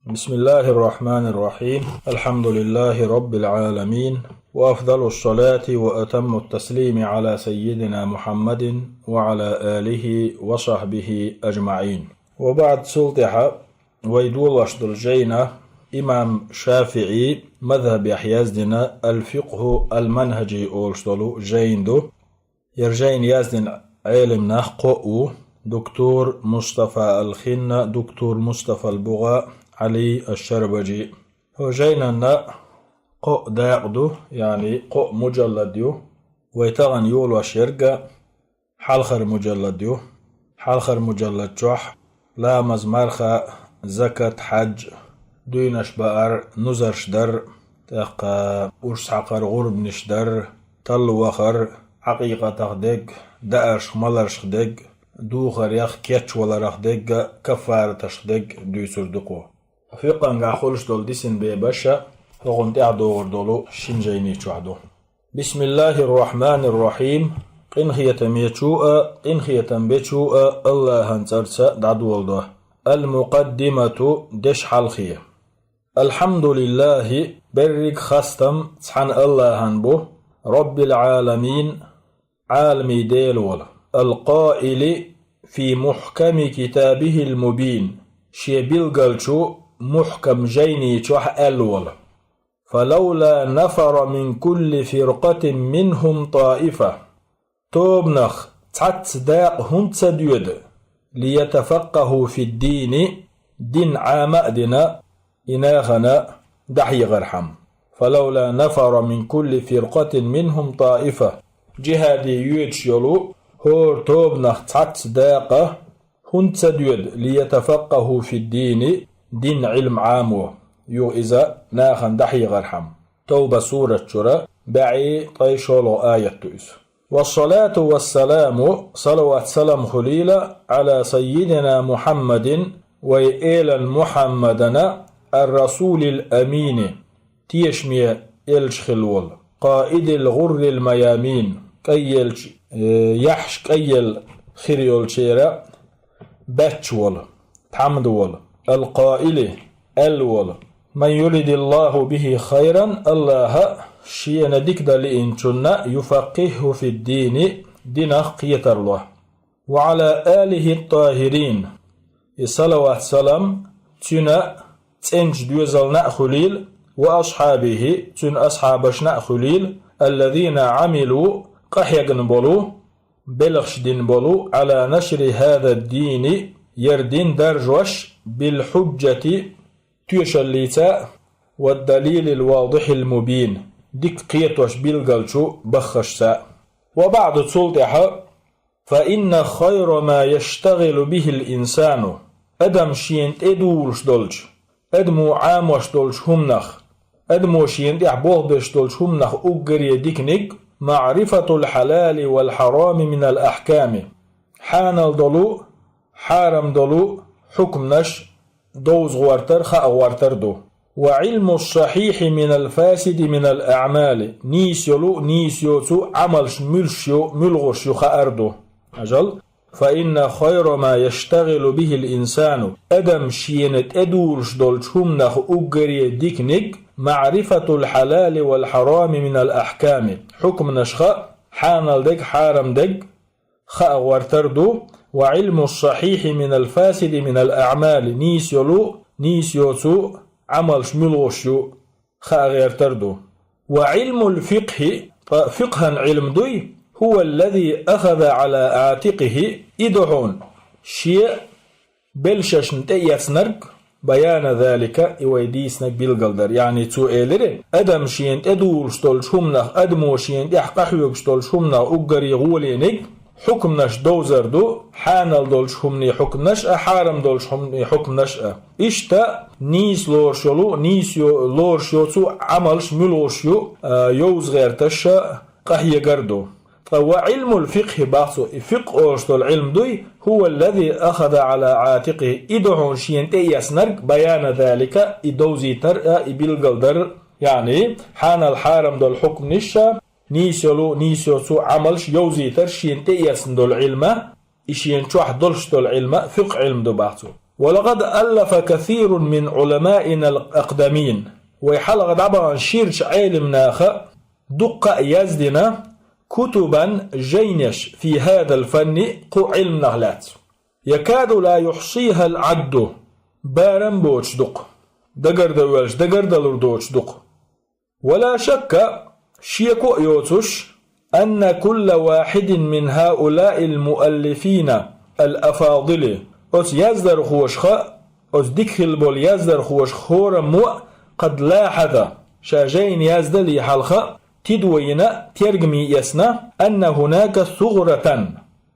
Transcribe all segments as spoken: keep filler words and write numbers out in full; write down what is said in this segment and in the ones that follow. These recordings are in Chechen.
بسم الله الرحمن الرحيم. الحمد لله رب العالمين. وأفضل الصلاة وأتم التسليم على سيدنا محمد وعلى آله وصحبه أجمعين. وبعد, цул тӀехьа вай долаш долу жайна имам ШафиӀий мазхабехь яздина «Аль-Фикъху аль-Манхаджий» олуш долу жайн ду. Яр жайн яздина Ӏелимнах кхоъ ву: доктор Мустафа аль-Хинна, доктор Мустафа аль-БугӀа, Ӏали аш-Шарбаджи. ХӀо жайнанна кхоъ дакъа ду, яъни кхоъ муджаллад ю. Вай тахана йолош ерг хьалхара муджаллад ю. Хьалхара муджаллад чохь ламаз, марха, закат, хьаьдж, дуйнаш баар, нузарш дар, тӀаккха урс хьакхар, гӀурбанаш дар, талла вахар, Ӏакъикъатах дерг, дааршах, маларшах дерг, духарех, кечваларах дерг, каффараташах дерг дуьйцур ду кхо. Фикъхангахь хуьлуш долу дисина бебаша хӀокхунна тӀаьхьа догӀур долу шин жайни чохь ду. بسم الله الرحمن الرحيم. Къинхетамечу а, къинхетам бечу а Аллахьан цӀарца дӀадолдо. Аль-Мукъаддимату, дешхьалхе. Алхьамдулиллахи, берриг хастам цхьана Аллахьан бу, Роббил Ӏаламин, Ӏаламийн Дела волу. Аль-Къаили фи мухьками китабихил мубин, шен билгалчу мухькам жайни чохь аьлла волу: «Фалавла нафара мин кулли фиркъатин минхум таифа». Тобанах цхьацца дакъа хӀунда ца доьду, лиятафаккаху фиддини, дин Ӏама а дина, и нахана дӀахьехархьама. «Фалавла нафара мин кулли фиркъатин минхум таифа». Джихаде йоьдуш йолу хӀора тобанах цхьацца дакъа хӀунда ца доьду, лиятафаккаху фиддини, дин Ӏилма Ӏамо, юха иза нахана дӀахьехархьама. Тавба сурат чура бӀе ткъе шолгӀа аят ду иза. Вассалату вассаламу, салават-салам хуьлийла, Ӏала саййидина Мухьаммадин, вай элан Мухьаммадана, ар-расулил амини, тешаме элча хилла волу, къаидил гӀуррил маямин, кӀайелча, э, яхьаш кӀайел хир йолчеран баьчча волу, тхьамда волу. Аль-Къаили, аьлла волу: «Ман юридиллаху бихи хайран», Аллахьа шена дика дан лиъначунна, «юфаккихху фиддини», динах кхетар ло. «Ва Ӏала алихи ат-тахирин», и салават-салам цуьнан цӀеначу доьзална а хуьлийла, «ва асхьабихи», цуьнан асхьабашна а хуьлийла, «аллазина Ӏамилу», къахьегна болу, белхаш дина болу, «Ӏала нашри хӀаза дини», яр дин даржош, «бил хьуджати», тоьшаллица, «ва далилил вадихьил мубин», дика кхетош билгалчу баххашца. Ва баъду, цул тӀаьхьа, «фа инна хайра ма яштагӀилу бихил инсану», адам шена тӀедугӀуш долчу, адамо Ӏамош долчу хӀуманах, адамо шена тӀехь болх беш долчу хӀуманах уггаре диканиг, «маӀрифатул хьалали вал хьарами минал ахьками», хьанал долу, хьарам долу хьукманаш довза гӀортар, хаа гӀортар ду. «Ва Ӏилмус сахьихьи минал фасиди минал аӀмали», нийса йолу, нийса йоцу Ӏамалш муьлш ю, муьлгӀуш ю хаар ду. Ажал, «фа инна хайра ма яштагӀилу бихил инсану», адам шена тӀедугӀуш долчу хӀуманах уггаре диканиг, «маӀрифатул хьалали вал хьарами минал ахьками», хьукманаш хаа, хьанал дерг, хьарам дерг хаа гӀортар ду, «ва Ӏилмус сахьихьи минал фасиди минал аӀмали», нийса йолу, нийса йоцу Ӏамалш муьлгӀуш ю, хаа гӀертар ду. «Ва Ӏилмул фикъхьи», ткъа фикъхьан Ӏилма дуй, «хӀува ллази ахаза Ӏала Ӏатикъихи», и ду хьуна, шен белшашна тӀеэцнарг, «баяна залика», и вай дийцинарг билгалдар. Яъни цо элира, адам шена тӀедугӀуш долчу хӀуманах, адамо шена тӀехь къахьоьгуш долчу хӀуманах уггаре гӀолийниг хьукманаш довзар ду, хьанал долчу хӀуманийн хьукманаш а, хьарам долчу хӀуманийн хьукманаш а. Иштта нийса лоруш йолу, нийса йо-, лоруш йоцу Ӏамалш муьлгӀуш ю, а, йовза гӀерташ а къахьегар ду. Ткъа «ва Ӏилмул фикъхьи», бах цо, и фикъхь олуш долу Ӏилма дуй, «хӀува ллази ахаза Ӏала Ӏатикъихи», и ду хьуна шена тӀеэцнарг, «баяна залика», и довзийтар а, и билгалдар, яъни хьанал, хьарам долу хьукманаш а, нийса йолу, нийса йоцу Ӏамалш йовзийтар шена тӀеэцна долу Ӏилма, и шена чохь долуш долу Ӏилма фикъхь Ӏилма ду, бах цо. ولقد ألف كثير من علمائنا الأقدمين. Вай хьалха дӀабахана ширача Ӏелимнаха дуккха а яздина, كتبا, жайнаш, في هذا الفن, кху Ӏилманах лаьцна. يكاد لا يحصيها العد, барам боцуш ду-кх, дагардалуш, дагардалур доцуш ду-кх. ولا شك, шеко а йоцуш, أن كل واحد من هؤلاء المؤلفين الأفاضل, оцу яздархошха, оцу дика хилла болу яздархошха хӀораммо а, قد لاحظ, ша жайна яздале хьалха, тидам йина, тергаме эцна, أن هناك ثغرة,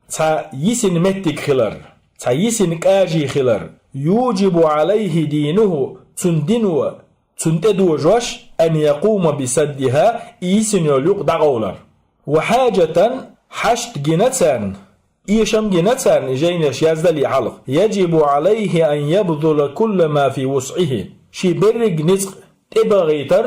цхьа йисина меттиг хилар, цхьа йисина кӀажий хилар, يوجب عليه دينه, цуьнан дино, цунна тӀедожош, أن يقوم بسدها, и йисина йолу юкъа дӀакъовлар. وحاجة, хьашт гина царна, эшам гина царна и жайнаш яздале хьалха, يجب عليه أن يبذل كل ما في وسعه, шен берриг ницкъ тӀебахийтар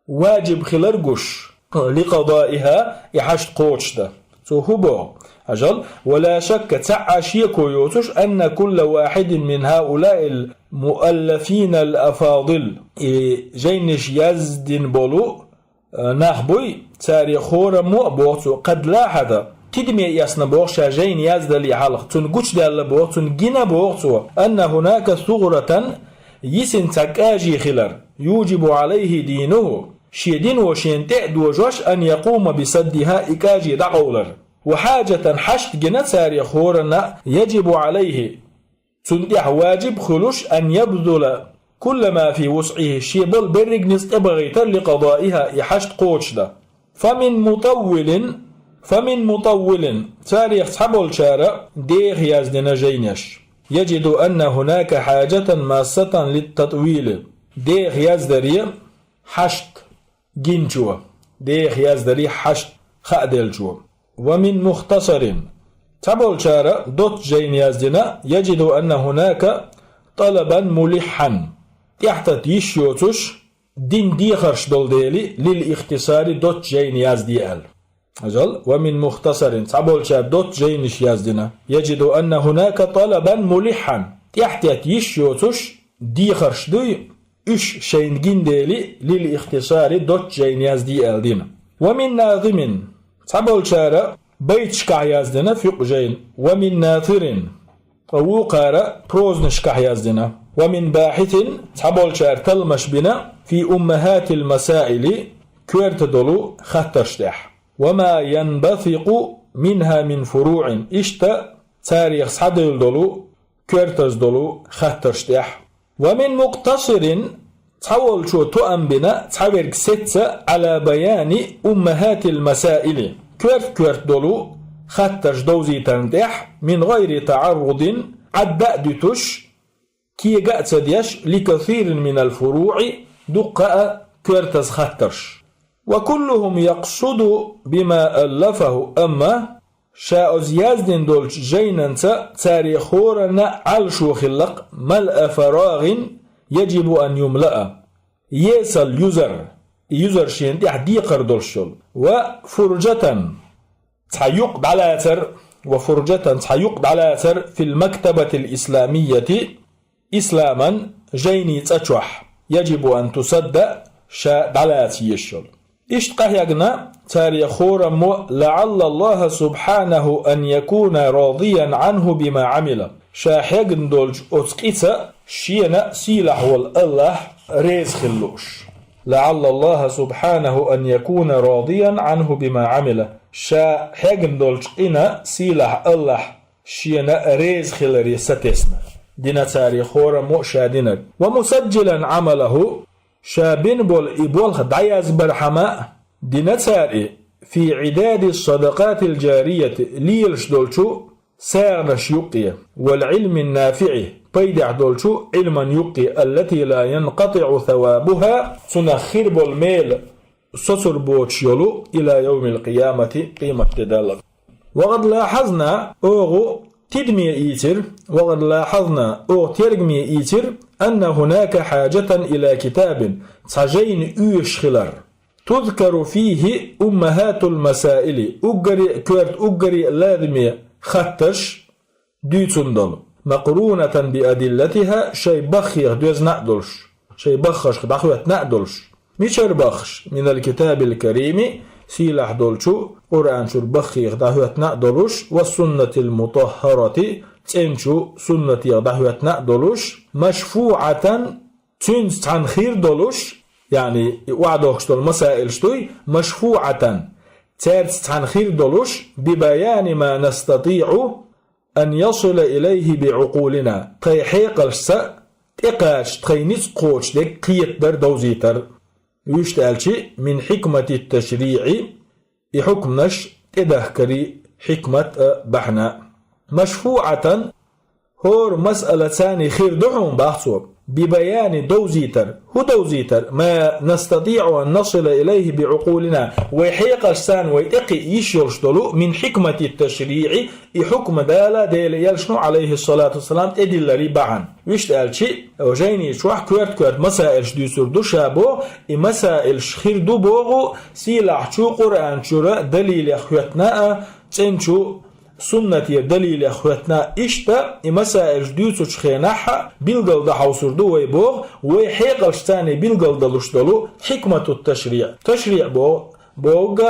ваджиб хилар гуш, لقضائها, и хьашт кхочушдан. Цо хӀун боху? Хьажал, ولا شك, цхьа а шеко йоцуш, أن كل واحد من هؤلاء المؤلفين الأفاضل, и жайнаш яздина болу, э, нах буй, царех хӀораммо а, боху цо, قد لاحظ, тидаме эцна боху ша жайна яздале хьалха, цунна гучудаьлла боху, цунна гина боху цо, أن هناك ثغرة, йисина цхьа кӀажий хилар, يوجب عليه دينه, шен дино шена тӀе а дожош, أن يقوم بسدها, и кӀажий дӀакъовлар. وحاجة, хьашт гина царех хӀоранна, يجب عليه, цунна тӀехь ваджиб хуьлуш, أن يبذل كل ما في وسعه, шен болу берриг ницкъ тӀебахийтар, لقضائها, и хьашт кхочушдан. فمن مطول, فمن مطول, царех цхьаболчара деха яздина жайнаш. يجد أن هناك حاجة ماسة للتطويل. Деха яздаре хьашт гинчо, деха яздаре хьашт хааделлачо. ومن مختصر, цхьаболчара доцца жайна яздина, يجد أن هناك طلبا ملحا, тӀаьхьатата йиш йоцуш, дина дехарш долу дела, للاختصار, доцца жайна язде аьлла. Хьажал, ومن مختصر, цхьаболчара доцца жайнаш яздина, يجد أن هناك طلبا ملحا, тӀаьхьатетта йиш йоцуш дехарш дуй, уьш шайна гина дела, للاختصار, доцца жайна язде аьлла дина. ومن ناظم, цхьаболчара байташкахь яздина фикъхӀ жайна, ومن ناثر, ткъа вукхара прозанашкахь яздина. ومن باحث, цхьаболчара талламаш бина, في أمهات المسائل, коьрта долу хаттарш тӀехь. وما ينبثق منها من فروع, иштта царех схьадевлла долу, коьртаза долу хаттарш тӀехь. ومن مقتصر, цхьаволчо тоам бина, цхьаверг сецна, على بيان أمهات المسائل, коьрта-коьрта долу хаттарш довзийтарна тӀехь, من غير تعرض, Ӏадда а дуьтуш, кега а ца деш, لكثير من الفروع, дуккха а коьртаза хаттарш. وكلهم يقصد بما ألفه, амма ша оцу яздина долчу жайнанца царех хӀоранна Ӏалашо хилла-кх, ملء فراغ يجب أن يملأ, есал юзар, и юзар шена тӀехь декхар долуш йолу, وفرجة, цхьа юкъ дӀалацар, وفرجة, цхьа юкъ дӀалацар, في المكتبة الإسلامية, исламан жайни цӀа чохь, يجب أن تسد, ша дӀалаца езаш йолу. Иштта къахьегна царех хӀораммо, لعل الله سبحانه أن يكون راضيا عنه بما عمل, ша хьегна долчу оцу къица шена а сийлахь волу АллахӀ реза хила лууш. لعل الله سبحانه أن يكون راضيا عنه بما عمل, ша хьегна долчу къина сийлахь АллахӀ шена реза хиларе сатесна. Дина царех хӀораммо а ша динарг. ومسجلا عمله, ша бина болу и болх дӀаязбархьама а дина цара и, في عداد الصدقات الجارية, лелаш долчу сагӀанаш юккъе, والعلم النافع, пайдехь долчу Ӏилман юккъе, التي لا ينقطع ثوابها, цунах хир болу мел соцур боцуш йолу, إلى يوم القيامة, къематде далла. وقد لاحظنا, оха тидаме ийцира, وقد لاحظنا, оха тергаме ийцира, أن هناك حاجة إلى كتاب, цхьа жайна оьшуш хилар, تذكر فيه أمهات المسائل, уггаре а коьрта, уггаре а ладаме хаттарш дуьйцун долу. مقرونة بأدلتها, шайн баххех доьзна а долуш, шайн баххашха дӀахӀоьттина а долуш. Мичара баххаш? من الكتاب الكريم, сийлахь долчу Къуръан чуьра баххех дӀахӀоьттина а долуш, والسنة المطهرة, цӀеначу суннатех дӀахӀоьттина а долуш, مشفوعة, цуьнца цхьаьна хир долуш, яъни и охьадохкуш долу масаилаш дуй, مشفوعة, цаьрца цхьаьна хир долуш, ببيان ما نستطيع أن يصل إليه بعقولنا, тхайн хьекъалшца тӀекхача тхайн ницкъ кхочуш дерг кхетадар, довзийтар. Вуьшта аьлча, من حكمة التشريع, и хьукманаш тӀедахкарий хьикмат а бахьана. مشفوعة, хӀора масъалаца хир ду хьуна, бах цо, ببيان, довзийтар. ХӀун довзийтар? ما نستطيع أن نصل إليه بعقولنا, вай хьекъалшца вай тӀекхиа йиш йолуш долу, من حكمة التشريع, и хьукма Дала Дела элчано, عليه الصلاة والسلام, тӀедилларий бахьана. Вуьшта аьлча, жайни чохь коьрта-коьрта масаилаш дуьйцур ду ша боху, и масаилаш хир ду боху, сийлахьчу Къуръан чуьра далилех хӀоьттина а, цӀеначу суннатера далилех хӀоьттина а, иштта и масаилаш дуьйцучу хенахь билгал дан хьовсур ду вай боху, вай хьекъалшца билгал далуш долу حكمة التشريع. Ташриъ боху, бохург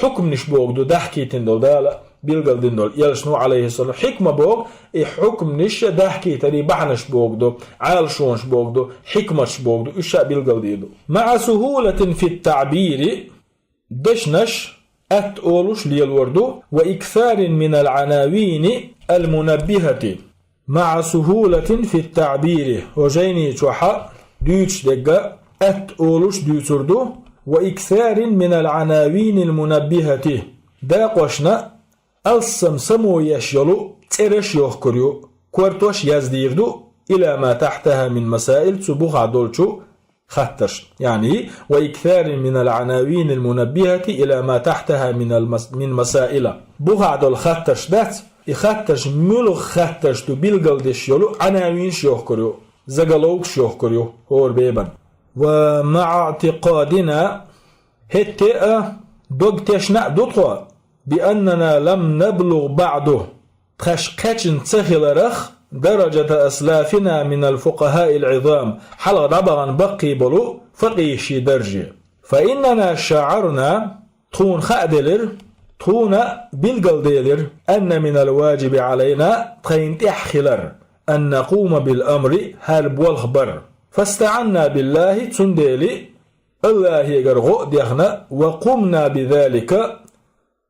хьукманаш бохург ду, дахкийтина долу Дала билгал дина долу, элчано, عليه الصلاة, хьикма боху, и хьукманаш дахкийтарий бахьанаш бохург ду, Ӏалашонаш бохург ду, хьикматаш бохург ду, уьш ша билгал дийр ду. مع سهولة في التعبير, дешнаш атта олуш лелор ду, وإكثار من العناوين المنبهة. مع سهولة في التعبير, хӀо жайни чохь дуьйцуш дерг атта олуш дуьйцур ду, وإكثار من العناوين المنبهة. Дакъошна алссам само еш йолу цӀераш йохкур ю, кортош яздийр ду, إلى ما تحتها من مسائل, цу бухахь долчу хаттарш. Яъни, وإكثار من العناوين المنبهة إلى ما تحتها من المس-, من مسائل. Бухахь долу хаттарш дац, и хаттарш муьлха хаттарш ду билгалдеш йолу Ӏанавинаш йохкур ю, заголовкаш йохкур ю хӀора бебан. ومع اعتقادنا, хӀетте а дог тешна а ду тхо, بأننا لم نبلغ بعد, тхаьш кхаьчна ца хиларах, درجة أسلافنا من الفقهاء العظام, хьалха дӀабахана баккхий болу факъихаший дарже. فإننا شعرنا, тхуна хааделира, тхуна билгалделира, أن من الواجب علينا, тхайна тӀехь хилар, أن نقوم بالأمر, хӀара болх бар. فاستعنا بالله, цундела АллахӀегара гӀо а дехна, وقمنا بذلك,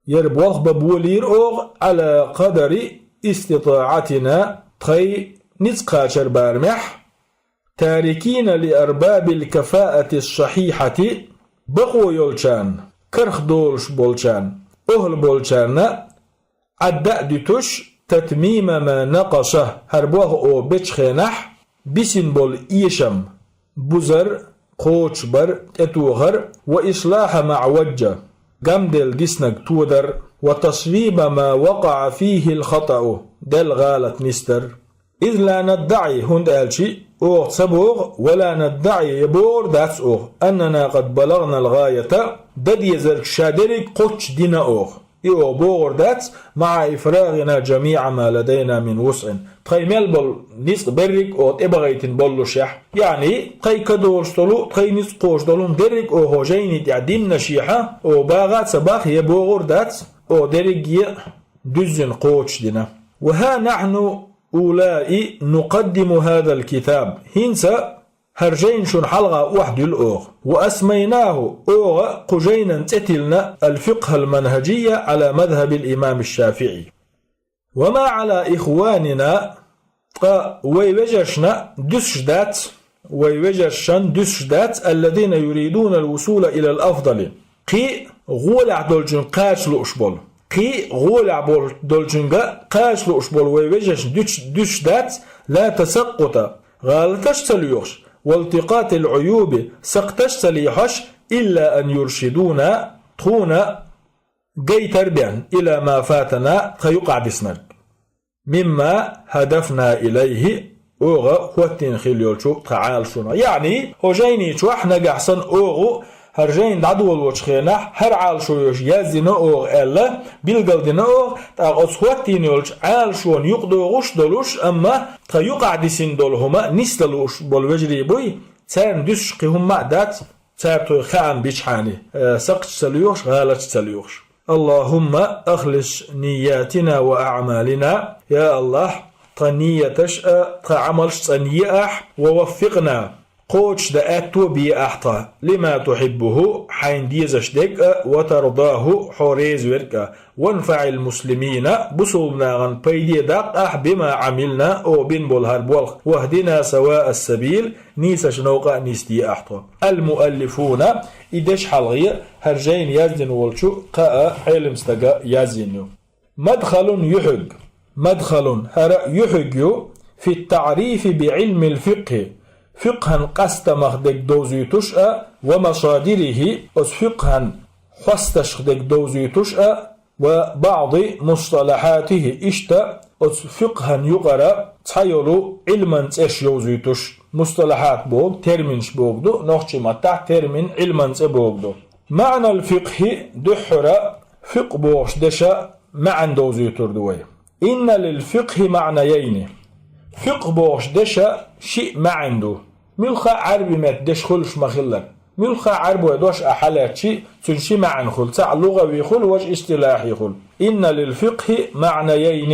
хӀара болх бан болийра оха, على قدر استطاعتنا, тхайн ницкъ кхачар барамехь, تاركين لأرباب الكفاءة الصحيحة, бакъо йолчарна, карах долуш болчарна, охӀла болчарна, Ӏадда а дуьтуш, تتميم ما نقص, хӀара болх оха бечу хенахь, бисина болу эшам, бузар, кхочушбар, тӀетохар, وإصلاح ما اعوج, гамделла диснарг тодар, وتصويب ما وقع فيه الخطأ, делла гӀалат нисдар. إذ لا ندعي, хӀунда аьлча оха ца боху, ولا ندعي, я бохур дац оха, أننا قد بلغنا الغاية, дан дезарг ша дерриг кхоччуш дина оха. И оха бохур дац, مع إفراغنا جميع ما لدينا من وسع, тхайн мел болу ницкъ берриг оха тӀебахийтина боллушехь. Яъни, тхайн ка долуш долу, тхайн ницкъ кхочуш долу дерриг оха жайни тӀехь диннашехь, оха багӀа а ца бах, я бохур дац, оха дерриге а дуьззина кхочушдина. وها نحن أولاء نقدم هذا الكتاب. ХӀинца хӀара жайна шуна хьалха охьадуьллу оха. وأسميناه, оха кху жайнан цӀе тиллина, الفقه المنهجي على مذهب الإمام الشافعي. وما على إخواننا, ткъа вай вежаршна дуьсуш дац, вай вежаршна дуьсуш дац, الذين يريدون الوصول إلى الأفضل. Кхин а гӀолехь долчуьнга кхача лууш болу. Кхин а гӀолехь бол-, долчуьнга кхача лууш болу вай вежаршна дуьсуш, дуьсуш дац, لا تسقط, гӀалаташ а ца лоьхуш, والتقاط العيوب, сакхташ а ца лехьош, إلا أن يرشدونا, тхуна гайтар бен, إلى ما فاتنا, тхан юкъахь диснарг. مما هدفنا إليه, оха хӀоттийна хилла йолчу тхан Ӏалашонах. Яъни, хӀо жайни чохь нагахь санна оха ХӀара жайна дӀадолочу хенахь, хӀара Ӏалашо йолуш яздина оха аьлла, билгалдина оха, тӀаккха оцу хӀоттийна йолчу Ӏалашонна юкъадогӀуш долуш, амма тхан юкъахь дисина долу хӀума нисдала лууш болу вежарий буй, царна дуьсуш кхин хӀумма а дац, цара тхоьга хаам бичхьана, э, сакхташ ца лоьхуш, гӀалаташ ца лоьхуш. اللهم أخلص نياتنا وأعمالنا. Я АллахӀ, тхан нияташ а, тхан Ӏамалш а цӀанъе ахь, ووفقنا, кхочушдан аьтто бе ахь тхан, لما تحبه, хьайна дезаш дерг а, وترضاه, хьо реза верг а, وانفع المسلمين, бусулба нахана пайде даккха ахь, بما عملنا, оха бина болу хӀара болх, واهدنا سواء السبيل, нийсачу новкъа а нисде ахь тхо. المؤلفون, и дешхьалхе хӀара жайна яздина волчу кхаа Ӏелам стага язйина ю. مدخل, юьхьиг. مدخل, хӀара юьхьиг ю, في التعريف بعلم الفقه, фикъхӀан къастамах дерг довзуьйтуш а, ومصادره, оцу фикъхӀан хьосташах дерг довзуьйтуш а, وبعض مصطلحاته, иштта оцу фикъхӀан юкъара цхьайолу Ӏилман цӀеш йовзуьйтуш. Мусталахьат боху, терминаш боху ду, нохчийн маттахь термин Ӏилман цӀе боху ду. معنى الفقه, дуьххьара фикъхӀ бохучу деша маьӀна довзуьйтур ду вай. إن للفقه معنيين. ФикъхӀ бохучу деша шиъ маьӀна ду. Муьлхха а Ӏаьрби меттан деш хуьлуш ма-хиллара. Муьлхха а Ӏаьрбойн дош ахь хьалаьцча, цуьнан ши маьӀна хуьлу, цхьаъ лугӀави хуьлу, важа истилахьи хуьлу. إن للفقه معنيين.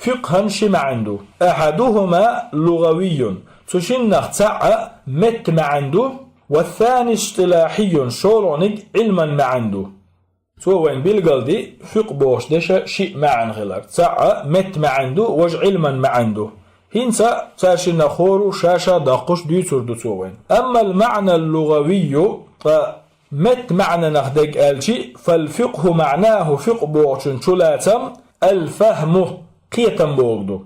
ФикъхӀан ши маьӀна ду. أحدهما لغوي. Цу шиннах цхьаъ меттан маьӀна ду. والثاني اصطلاحي, шолгӀаниг Ӏилман маьӀна ду. Цо вайна билгалди, фикъхӀ бохучу деша шиъ маьӀна хилар. Цхьаъ меттан маьӀна ду, важа Ӏилман маьӀна ду. ХӀинца цаьршиннах хӀора ша-ша даккхуш дуьйцур ду цо вайна. أما المعنى اللغوي, ткъа меттан маьӀнанах дерг аьлчи, فالفقه معناه, фикъхӀ бохучун чулацам, الفهم, кхетам боху ду.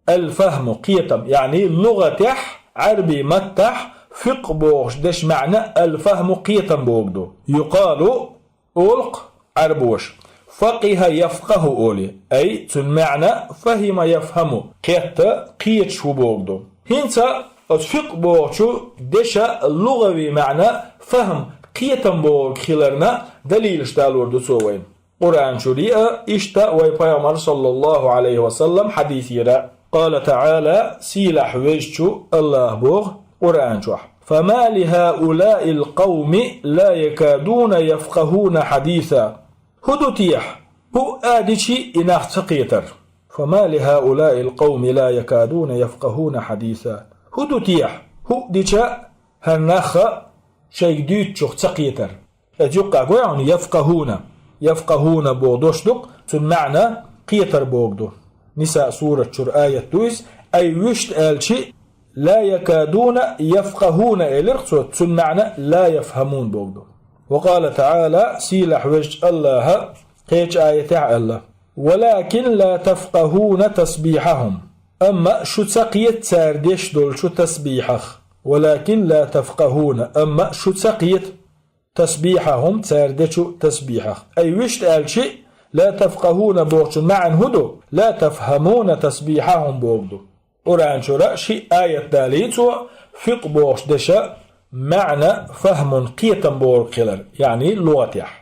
الفهم, кхетам, яъни лугӀатехь, Ӏаьрби маттахь, фикъхӀ бохучу деша маьӀна الفهم, кхетам боху ду. يقال, олу-кх Ӏаьрбоша, فقه يفقه олий, ай, цуьнан маьӀна فهم يفهم, кхетта, кхеташ ву боху ду. ХӀинца оцу фикъхӀ бохучу деша лугӀави маьӀна фахм, кхетам бохург хиларна далилаш далор ду цо вайна. Къуръан чуьра а, иштта вай Пайхамар, саллаллаху Ӏалайхи ва саллам, хьадисера. قال تعالى, сийлахь везачу АллахӀа боху Къуръан чохь: فما لهؤلاء القوم لا يكادون يفقهون حديثا. ХӀун ду техьа? ХӀуъа а дичи и нах ца кхетар. فما لهؤلاء القوم لا يكادون يفقهون حديثا. ХӀун ду техьа? ХӀуъа дича хӀара нах шайга дуьйцучух ца кхетар. Иза юккъехь гой хьуна, يفقهون. يفقهون боху дош ду-кх, цуьнан маьӀна кхетар боху ду. Ниса сурат чуьра аят ду иза, ай вуьшта аьлчи, لا يكادون يفقهون элира-кх цо, цуьнан маьӀна لا يفهمون боху ду. وقال تعالى, сийлахь везачу АллахӀа кхечу аятехь аьлла: ولكن لا تفقهون تسبيحهم. Амма шу ца кхета цара деш долчу тасбихьах. ولكن لا تفقهون, амма шу ца кхета تسبيحهم, цара дечу тасбихьах. Ай вуьшта аьлчи, لا تفقهون бохучун маьӀна хӀун ду? لا تفهمون تسبيحهم боху ду. Къуръан чуьра шиъ аят далий цо, фикъхӀ бохучу деша маьӀна фахмун, кхетам бохург хилар, яъни лугӀатехь.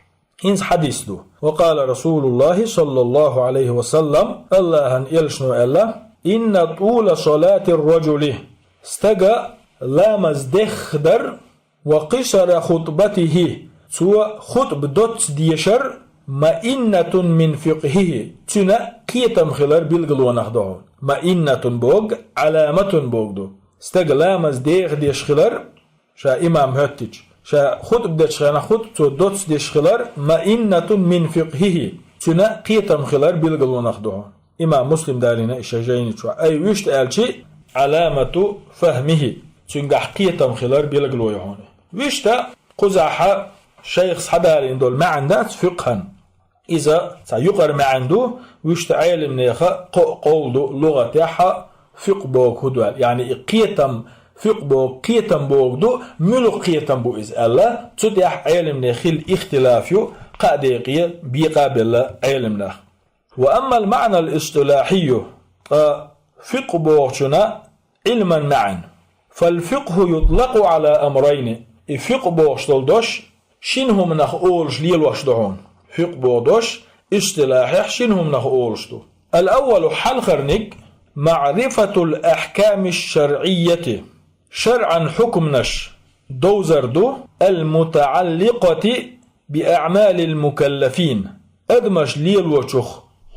ХӀинца хьадис ду. وقال رسول الله صلى الله عليه وسلم, АллахӀан элчано аьлла: إن طول صلاة الرجل, стага ламаз дехха дар, وقصر خطبته, цо хутба доцца дешар, مئنة من فقهه, цуьнан кхетам хилар билгалонах ду хьуна. مئنة боху, علامة боху ду. Стага ламаз деха деш хилар, ша имам хӀоьттича, ша хутба дечу хенахь хутба цо доцца деш хилар, مئنة من فقهه, цуьнан кхетам хилар билгалонах ду хьуна. Имам Муслим далийна и шен жайни чохь. Ай вуьшта аьлчи, علامة فهمه, цуьнгахь кхетам хилар билгало ю хьуна. Вуьшта, кхузахьа шайх схьадалийна долу маьӀна дац фикъхӀан. Иза цхьа юкъара маьӀна ду, вуьшта Ӏелимнеха кхоъ къовла ду лугӀатехьа фикъхӀ боху хӀун ду аьлла. Яъни и кхетам, фикъхӀ боху кхетам боху ду, муьлха кхетам бу иза аьлла, цу тӀехь Ӏелимнех хилла ихтилаф ю, кхаа декъе бекъа а белла Ӏелимнах. وأما المعنى الاصطلاحي, ткъа фикъхӀ бохучунна Ӏилман маьӀна. فالفقه يطلق على أمرين. И фикъхӀ бохуш долу дош шин хӀуманах олуш лелош ду хьуна. ФикъхӀ боху дош, истилахьехь шин хӀуманах олуш ду. Ал-аввалу, хьалхарниг, маърифатул ахками шаръийяти, шаръан хьукманаш довзар ду, ал-мутаӀалликъати би аӀмалил мукаллафин, адамаш лелочух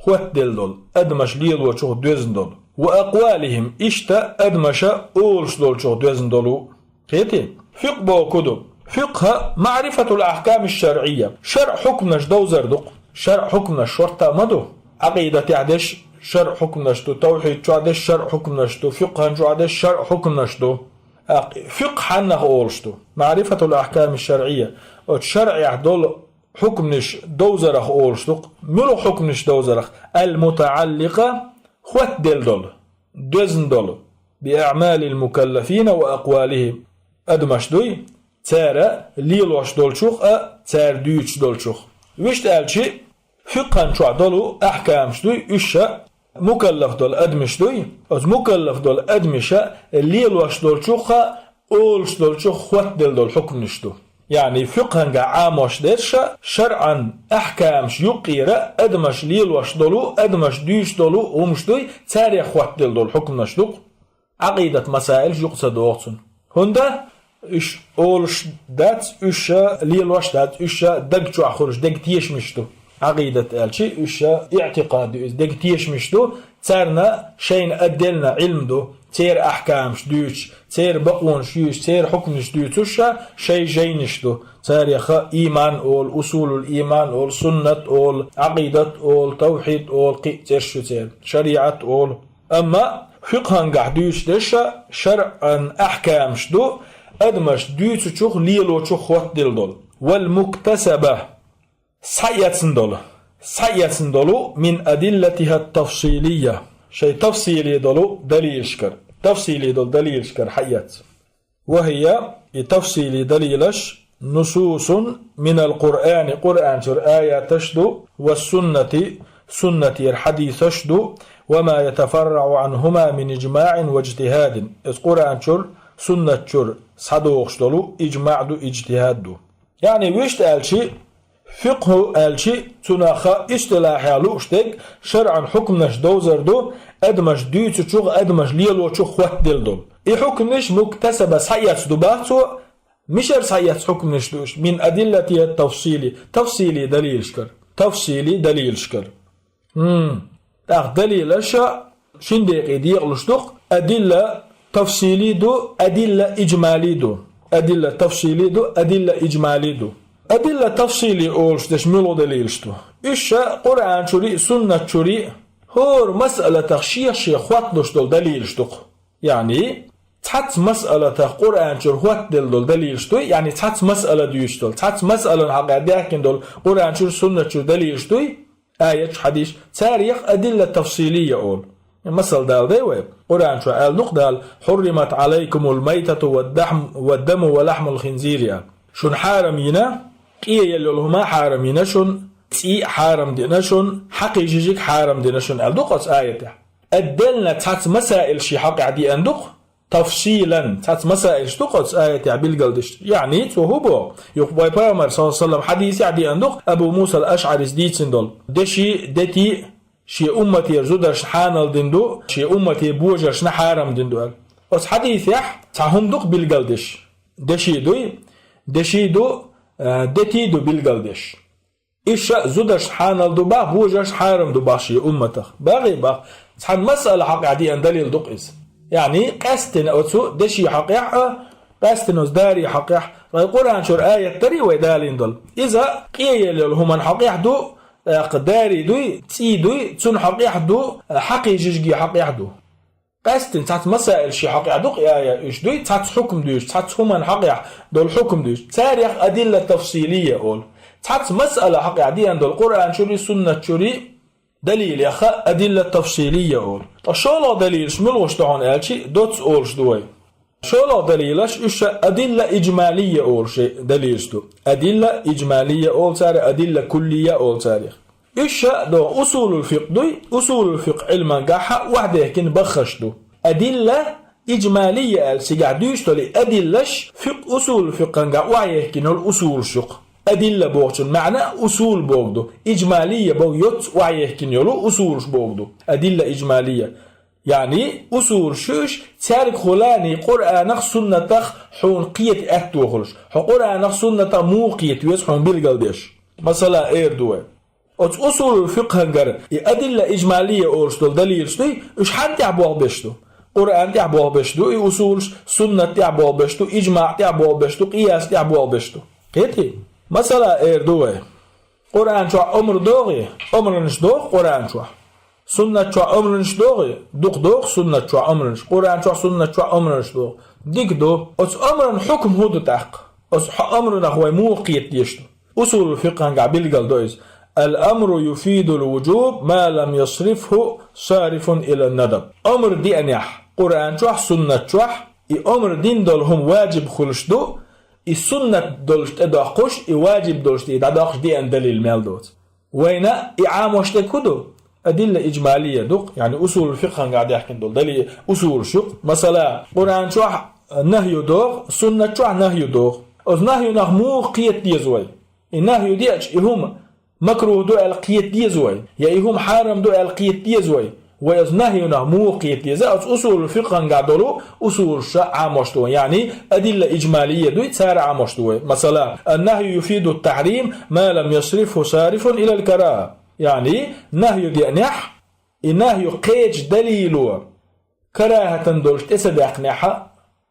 хӀоттаделла долу, адамаш лелочух доьзна долу, ва акъвалихим, иштта адамаша олуш долчух доьзна долу. Кхетий? ФикъхӀ боху ду. ФикъхӀ маърифатул ахками шаръийя, шаръ хьукманаш довзар ду-кх. Шаръ хьукманаш шортта ма ду. Ӏакъидатехь деш шаръ хьукманаш ду, тавхьид чохь деш шаръ хьукманаш ду, фикъхӀан чохь деш шаръ хьукманаш ду. ТӀаккха фикъхӀ хьаннах олуш ду? Маърифатул ахками шаръийя. Оцу шаръехь долу хьукманаш довзарах олуш ду-кх. Муьлха хьукманаш довзарах? Ал-мутаӀалликъа, хӀоттаделла долу, доьзна долу, би аӀмалил мукаллафина ва акъвалихим, адамаш дуй, цара лелош долчух а, цара дуьйцуш долчух. Вуьшта аьлча, фикъхӀан чохь долу ахкамаш дуй, уьш ша мукаллаф долу адамаш дуй, оцу мукаллаф долу адамаша лелош долчух а, олуш долчух хӀоттаделла долу хьукманаш ду. Яъни фикъхӀангахь Ӏамош дерш а, шаръан ахкамаш юккъера адамаш лелош долу, адамаш дуьйцуш долу хӀумаш дуй, царех хӀоттаделла долу хьукманаш ду-кх. Ӏакъидат масаилаш юкъа ца догӀу цунна. ХӀунда? Уьш олуш дац, уьш ша лелош дац, уьш ша даг чохь хуьлуш, дега тешамаш ду. Ӏакъидат аьлча, уьш ша иӀтикъад ю иза, дега тешамаш ду, царна шайна отдельно Ӏилма ду, церан ахкамаш дуьйцуш, церан бакъонаш юьйцуш, церан хьукманаш дуьйцуш ша шайн жайнаш ду. Царех а ийман олу, усулул ийман олу, суннат олу, Ӏакъидат олу, тавхьид олу, кхин а цӀераш ю церан, шариӀат олу. Амма фикъхӀангахь дуьйцуш дерш а шаръан ахкамаш ду, адамаш дуьйцучух, лелочух хӀоттаделла долу. Вал муктасаба, схьаэцна долу. Схьаэцна долу мин адиллатиха тафсилия, шайн тафсили долу далилашкара. Тафсили долу далилашкара схьаэцна. Ва хия, и тафсили далилаш, нусусун минал Къуръани, Къуръан чуьра аяташ ду, ва суннати, суннатера хьадисаш ду, ва ма ятафарраӀу Ӏанхума мин ижмаӀин ва ижтихӀадин. Иза Къуръан чуьра, суннат чуьра схьадогӀуш долу ижмаӀ ду, ижтихӀад ду. Яъни вуьшта аьлчи, фикъхӀу аьлчи, цунах истилахьехь лууш дерг шаръан хьукманаш довзар ду, адамаш дуьйцучух, адамаш лелочух хӀоттаделла долу. И хьукманаш муктасаба схьаэцна ду бах цо, мишар схьаэцна хьукманаш ду уьш, мин адиллатиха тафсили, тафсили далилашкара. Тафсили далилашкара. ХӀм. ТӀаккха далилаш шин декъе декъалуш ду-кх, адилла тафсили ду, адилла ижмали ду. Адилла тафсили ду, адилла ижмали ду. Адилла тафсили олуш дерш муьлха далилаш ду? Уьш ша Къуръан чуьра а, суннат чуьра а, хӀора масъалатах шех-шех хӀотталуш долу далилаш ду-кх. Яъни, цхьацца масъалатах Къуръан чуьра хӀоттаделла долу далилаш дуй, яъни цхьацца масъала дуьйцуш долу, цхьацца масъалан хьакъехь даьхкина долу Къуръан чуьра, суннат чуьра далилаш дуй, аяташ, хьадисаш, царех адилла тафсилия олу. Масал дала дай вай. Къуръан чу аьлла ду-кх Дала: «Хьурримат Ӏалайкумул майтату вад-дахм-, вад-даму ва лахмул хинзири», – аьлла. Шуна хьарам йина, къеелла йолу хӀума хьарам йина шуна, цӀий а хьарам дина шуна, хьакхий жижиг хьарам дина шуна аьлла ду-кх оцу аятехь. Отдельно цхьацца масаилаши хьакъехь деана ду-кх, тафсилан, цхьацца масаилаш ду-кх оцу аятехь билгалдеш. Яъни, цо хӀун боху? Юха вай Пайхамар, саллаллаху алейхи ва саллям, хьадисехь деана ду-кх, Абу Муса ал-Ашъарис дийцина долу. Деши, дети, шен умматера зударшна хьанал дина ду, шен уммате божаршна хьарам дина ду аьлла. Оцу хьадисехь цхьа хӀума ду-кх билгалдеш. Деши дуй, деши ду, э, дети ду билгалдеш. Иштта зударшна хьанал ду бах, божаршна хьарам ду бах шен умматах. Бахий бах, цхьана масъала хьакъехь деана далил ду-кх иза. Яъни, къаьстина оцу деши хьакъехь а, къаьстина оцу дари хьакъехь, вай Къуръан чуьра аят дарий вай далийна долу. Иза къеелла йолу хӀуман хьакъехь ду, тӀаккха дари дуй, цӀий дуй, цунна хьакъехь ду, хьакхий жижиге хьакъехь ду. Къаьстина цхьацца масаилаши хьакъехь ду-кх, я, я, уьш дуй, цхьацца хьукм дуьйцуш, цхьацца хӀуманна хьакъехь долу хьукм дуьйцуш. Царех адилла тафсилия олу. Цхьацца масъала хьакъехь деана долу Къуръан чуьра, суннат чуьра далилех адилла тафсилия олу. Ткъа шолгӀа далилаш муьлхаш ду хьуна аьлчи, доцца олуш ду вай. ШолгӀа далилаш, уьш ша адилла иджмалия олу ши далилаш ду. Адилла иджмалия олу цара, адилла куллия олу царех. Уьш ша до усулул фикъ дуй, усулул фикъ Ӏилмангахьа охьадехкина баххаш ду. Адилла иджмалия аьлла цигахь дуьйцуш долу и адиллаш фикъ, усулул фикъангахь охьаехкина йолу усулаш ю-кх. Адилла бохучун маьӀна усул боху ду. Иджмалия боху йоццу охьаехкина йолу усулаш боху ду. Адилла иджмалия. Яъни, усулаш ю уьш, цаьргахула Къуръанах, суннатах хьуна кхета аьтто хуьлуш. Хьо Къуръанах, суннатах муха кхета веза хьуна билгалдеш. Масала, эр ду вай. Оцу усулул фикхӀангара и адилла иджмалия олуш долу далилаш дуй, уьш хьанна тӀехь болх беш ду? Къуръан тӀехь болх беш ду и усулаш, суннат тӀехь болх беш ду, иджмаъ тӀехь болх беш ду, къияс тӀехь болх беш ду. Кхетий? Масала, эр ду вай. Къуръан чохь омра догӀий? Омранаш догӀу Къуръан чохь. Суннат чохь омранаш догӀий? Дукха догӀу суннат чохь омранаш. Къуръан чохь, суннат чохь омранаш догӀу. Дика ду. Оцу омран хьукм хӀун ду тӀаккха? Оцу хьо омранах вай муха кхета дезаш ду? Усулул фикхӀангахь билгал до иза. Ал-амру юфидул вуджуб ма лам ясрифху сарифун ила надаб. Омра деанехь, Къуръан чохь, суннат чохь, и омра дина долу хӀума ваджиб хуьлуш ду, и суннат долуш тӀедоккхуш, и ваджиб долуш тӀе дӀадоккхуш деана далил мел доцу. Вайна и Ӏамош дерг хӀун ду? Адилла иджмалия ду-кх, яъни усулул фикхӀангахь даьхкина долу дали-, усулаш ю-кх. Масала, Къуръан чохь нахью догӀу, суннат чохь нахью догӀу. Оцу нахьюнах муха кхета деза вай? И нахью деача, и хӀума макрухӀ ду аьлла кхета деза вай? Я и хӀума хьарам ду аьлла кхета деза вай? Вай оцу нахьюнах муха кхета деза? Оцу усулул фикхӀангахь долу усулаша Ӏамош ду вай. Яъни, адилла иджмалия дуй, цара Ӏамош ду вай. Масала, ан-нахью юфиду тахьрим ма лам ясрифху сарифун илал карахӀа. Яъни, нахью деанехь, и нахью кхечу далило карахӀатан долуш тӀе ца даьккхинехь,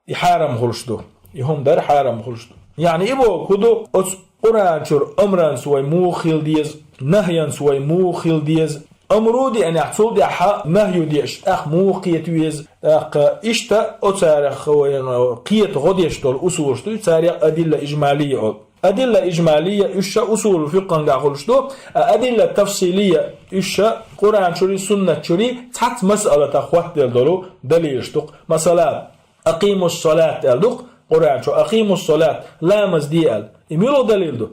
и хьарам хуьлуш ду. И хӀума дар хьарам хуьлуш ду. Яъни, и бохург хӀун ду? Оцу Къуръан чуьра омранца вай муха хила деза, нахьянца вай муха хила деза? Омра деанехь, цул тӀаьхьа нахью деаш, тӀаккха муха кхета веза? ТӀаккха иштта оцарах вайна кхета гӀо деш долу усулаш дуй, царех адилла иджмалия олу. Адилла иджмалия уьш ша усулул фикхӀангахь хуьлуш ду, а адилла тафсилия уьш ша Къуръан чуьрий, суннат чуьрий цхьацца масъалатах хӀоттаделла долу далилаш ду-кх. Масала, акъимус салат аьлла ду-кх Къуръан чу, акъимус салат, ламаз де аьлла. И муьлха далил ду?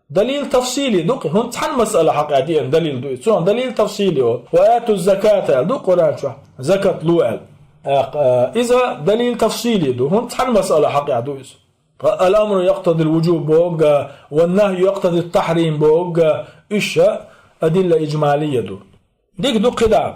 Далил тафсили ду-кх, хӀунда цхьана масъала хьакъехь деана далил ду иза. Цунах далил тафсили олу. Ва атуз заката аьлла ду Къуръан чохь, закат ло аьлла. Э, иза далил тафсили ду, хӀунда цхьана масъала хьакъехь ду иза. Ткъа ал-амру якътадил вуджуб бохург а, ван-нахью якътадит тахьрим бохург а, уьш а адилла иджмалия ду. Дика ду кхидӀа.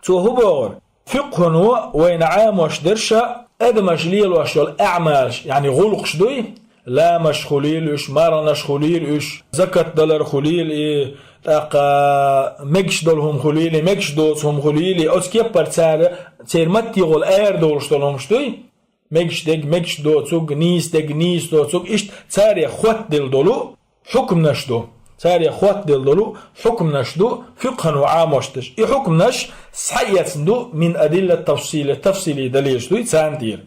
Цо хӀун бохура? ФикъхӀуно вайна Ӏамош дерш а, адамаш лелош йолу аъмалаш, яъни гӀуллакхаш дуй, ламазаш хуьлийла уьш, марханаш хуьлийла уьш, закат далар хуьлийла и, тӀаккха мегаш долу хӀума хуьлийла и, мегаш доцу хӀума хуьлийла и, оцу кеппара цара, церан маттехула арадолуш долу хӀумаш дуй. Мегаш дерг мегаш доцург, нийса дерг нийса доцург, иштта царех хӀоттаделла долу хьукманаш ду. Царех хӀоттаделла долу хьукманаш ду фикъхӀано Ӏамош дерш. И хьукманаш схьаэцна ду мин адилла тафсили, тафсили далилаш дуй царна тӀера.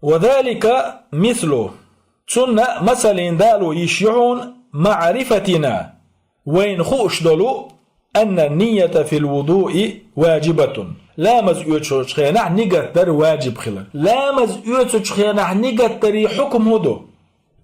Ва залика мислу. Цунна масалан дало йиш ю хьуна маърифатина. Вайна хууш долу, анна нийята фил вудуи ваджибатун. Ламаз оьцучу хенахь нигат дар ваджиб хилар. Ламаз оьцучу хенахь нигат дарий хьукм хӀун ду?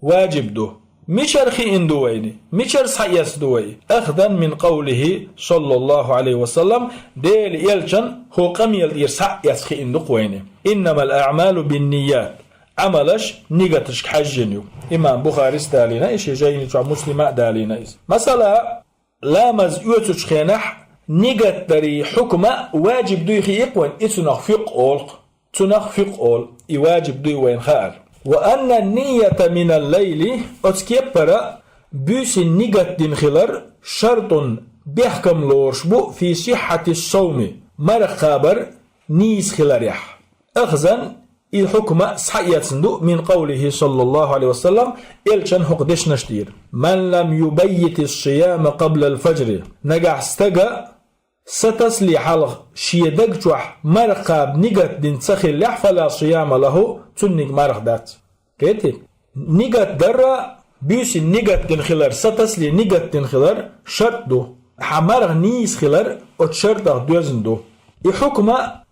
Ваджиб ду. Мичара хиъна ду вайна? Мичара схьаэцна ду вай? Ахзан мин къавлихи, саллаллаху Ӏалайхи ва саллам, Делан элчан хӀокху къамела тӀера схьаэцна хиъна ду-кх вайна. Иннамал аъмалу бинният. Ӏамалаш нигаташка хьаьжжина ю. Имам Бухарис далийна, и шен жайни чохь Муслима а далийна иза. Масала, ламаз оьцучу хенахь нигат дарий хьукма ваджиб дуй хиъ-кх вайн, и цунах фикъхӀ олу-кх. Цунах фикъхӀ олу, и ваджиб дуй вайна хаар. Ва анна нийята минал лайли, оцу кеппара буьйсин нигат дина хилар шартун бехкам лоруш бу фи сиххьати сауми, марха кхабар нийса хиларехь. Ахзан, и хьукма схьаэцна ду мин къавлихи, саллаллаху Ӏалайхи ва саллам, элчан хӀокху дешнаш тӀера. Ман лам юбаййити ссияма къаблал фаджри. Нагахь стага сатасале хьалха шен даг чохь марха кхаба нигат дина ца хиллехь, фала сияма лаху, цунниг марха дац. Кхетий? Нигат дарра, буьйсин нигат дина хилар, сатасале нигат дина хилар шарт ду. Хьан марха нийса хилар оцу шартах доьзна ду. И хьукма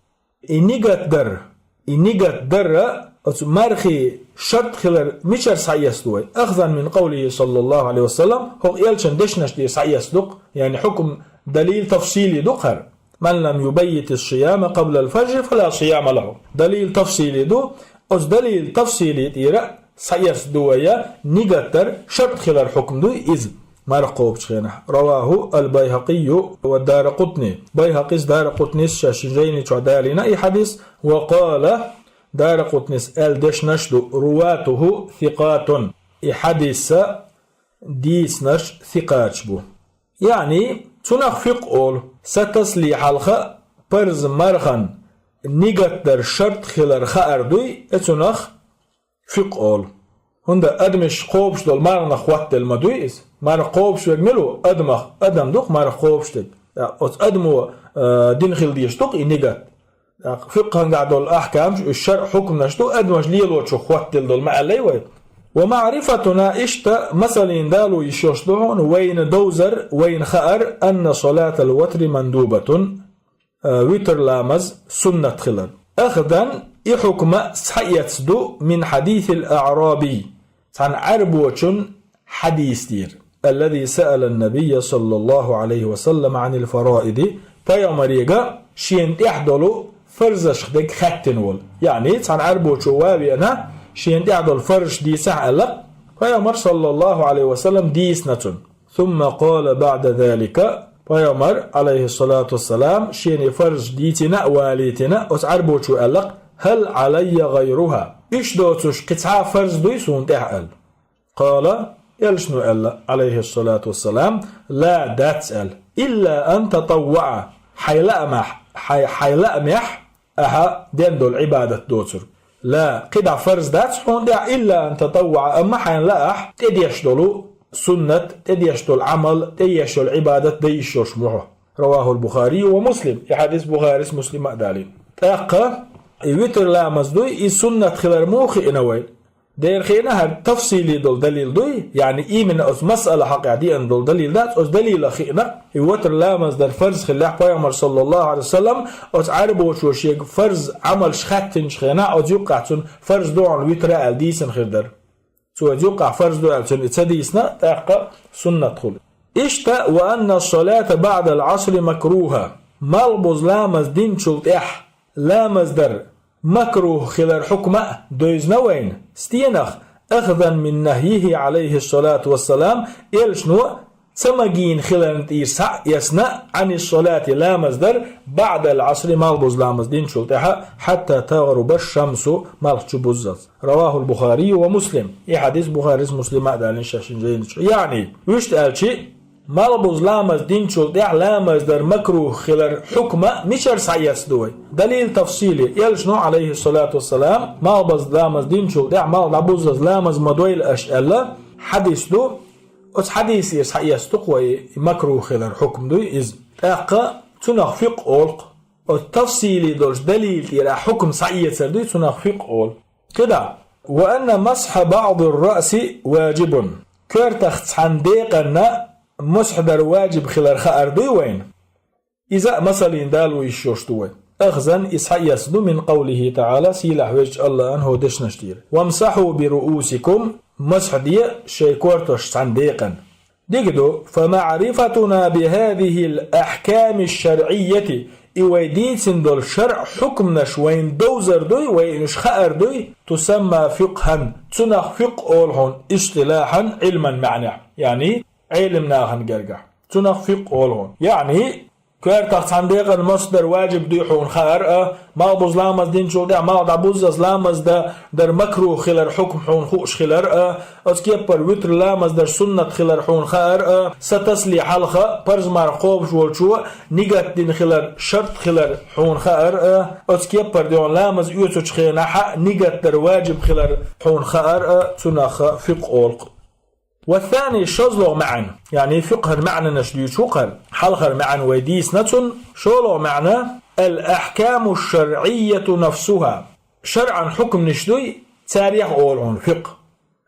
И нигат дар, и нигат дарра, оцу мархи шарт хилар мичара схьаэцна ду вай? Ахзан мин къавлихи, саллаллаху Ӏалайхи ва саллам, хӀокху элчан дешнаш тӀера схьаэцна ду-кх, яъни хьукм далил тафсили ду-кх хӀара. Ман лам юбаййити ссияма къаблал фаджри, фала сияма лаху. Далил тафсили ду, оцу далил тафсили тӀера Схьаэцна ду вай, нигат дар шарт хилар хьукм дуй иза, марха кхобучу хенахь. رواه البيهقي والدارقطني. Байхьакъис, Даракъутнис шаьш шин жайни чохь далийна и хьадис. وقال, Даракъутнис аьлла дешнаш ду: رواته ثقات. И хьадиса дийцинарш сикъаташ бу. Яъни, цунах фикъ олу, са тасале хьалха парз мархан нигат дар шарт хилар хаар дуй, и цунах фикъ олу. ХӀунда адамаш кхобуш долу марханах хӀоттаделла ма дуй иза. Марха кхобуш верг мила ву? Адамах, адам ду-кх марха кхобуш дерг. Оцу адамо, а, дина хила дезаш ду-кх и нигат. ТӀаккха фикъхьангахь долу ахкамаш, уьш шаръ хьукманаш ду, адамаш лелочух хӀоттаделла долу, ма аьллай вай. ومعرفتنا, иштта масаллин далуш йиш йолуш ду хьуна вайна довзар, вайна хаар, أن صلاة الوتر مندوبة, а, витр ламаз суннат хилар. أخذا, и хьукма схьаэцна ду, من حديث الأعرابي, цхьана Ӏаьрбочун хьадис дийр. الذي سأل النبي صلى الله عليه وسلم عن الفرائض, пайхамарега шена тӀехь долу фарзашх дерг хаьттина волу. Яъни, цхьана Ӏаьрбочо ван веана, шена тӀехь долу фарзаш дийцахь аьлла, пайхамар, саллаллаху Ӏалайхи ва саллам, дийцина цунна. ثم قال بعد ذلك, пайхамар, Ӏалайхиссалату вассалам, шена и фарзаш дийцина а валийтина, оцу Ӏаьрбочо аьлла: هل علي غيرها؟ Уьш доцуш кхин цхьа а фарз дуй суна тӀехь аьлла? قال, элчано аьлла, Ӏалайхиссалату вассалам: لا, дац аьлла. إلا أن تطوع, хьайн лаамехь, хьайн, хьайн лаамехь ахьа ден долу Ӏибадат доцург. لا, кхидӀа фарз дац хьуна тӀехь, إلا أن تطوع, амма хьайн лаахь тӀедеш долу суннат, тӀедеш долу Ӏамал, тӀееш йолу Ӏибадат дан йиш йолуш ма ву хьо. رواه البخاري ومسلم, и хьадис Бухарис, Муслима а далийна. ТӀаккха и витр ламаз дуй, и суннат хилар муха хиъна вайна? Дера хиъна хӀара тафсили долу далил дуй, яъни именно оцу масъала хьакъехь деана долу далил дац, оцу далилах хиъна, и витр ламаз дар фарз хиллехь, пайхамар, саллаллаху Ӏалайхи ва саллам, оцу Ӏаьрбочо шега фарз Ӏамалш хаьттинчу хенахь, оцу юккъехь цунна фарз ду хьуна витр аьлла дийцина хир дара. Цо оцу юккъехь фарз ду аьлла цунна и ца дийцина, тӀаккха суннат хуьлу. Иштта, وأن الصلاة بعد العصر مكروهة. Малхбуза ламаз динчул тӀаьхьа ламаз дар макрух хилар хьукма а девзина вайна. Стенах? أخذا من نهيه عليه الصلاة والسلام, элчано ца магийна хиларна тӀера схьаэцна, عن الصلاة, ламаз дар, بعد العصر, малхбуза ламаз динчул тӀаьхьа, حتى تغرب الشمس, малх чу буззалц. رواه البخاري ومسلم. И хьадис Бухарис, Муслима а далийна шаьш шин жайни чу. Яъни, вуьшта аьлча, малхбуза ламаз динчул тӀаьхьа ламаз дар макрух хилар хьукма мичара схьаэцна ду вай? Далил тафсили, элчано, Ӏалайхиссалату вассалам, малхбуза ламаз динчул тӀаьхьа малх дӀабуззалц ламаз ма дойла аша аьлла хьадис ду. Оцу хьадисера схьаэцна ду-кх вай и макрух хилар хьукма дуй иза. ТӀаккха цунах фикъ олу-кх. Оцу тафсили долчу далила тӀера хьукма схьаэцар дуй, цунах фикъ олу. КхидӀа: وأن مسح بعض الرأس واجب. Коьртах цхьана декъанна мусхь дар ваджиб хилар хаар дуй вайна? Иза а масаллин далуш йиш йолуш ду вай. أخذا, и схьаэцна ду, من قوله تعالى, сийлахь везачу АллахӀан хӀокху дешнаш тӀера: وامسحوا برءوسكم, мусхь де шайн коьртош цхьана декъанна. Дика ду, فمعرفتنا بهذه الأحكام الشرعية, и вай дийцина долу шаръ хьукманаш вайна довзар дуй, вайна уьш хаар дуй, تسمى فقها, цунах фикъ олу хьуна, اصطلاحا, Ӏилман маьӀнехь, яъни Ӏелам нахана гергахь. Цунах фикъ олу хьуна. Яъни, коьртах цхьана декъанна мусхь дар ваджиб дуй хьуна хаар а, малхбуза ламаз динчул тӀаьхьа малх дӀабуззалц ламаз дан дар макрух хилар хьукма хьуна хууш хилар а, оцу кеппара витр ламаз дар суннат хилар хьуна хаар а, са тасале хьалха парз марха кхобуш волчо нигат дина хилар шарт хилар хьуна хаар а, оцу кеппара дуьхьал ламаз оьцучу хенахь нигат дар ваджиб хилар хьуна хаар а, цунах фикъ олу-кх. والثاني, шозлагӀа маьӀна, яъни фикъхьан маьӀнанаш дуьйцуш ву-кх хӀара, хьалхара маьӀна вай дийцина цунна, шолгӀа маьӀна: الأحكام الشرعية نفسها. ШаръӀан хьукманаш дуй, царех олу хьуна фикъ.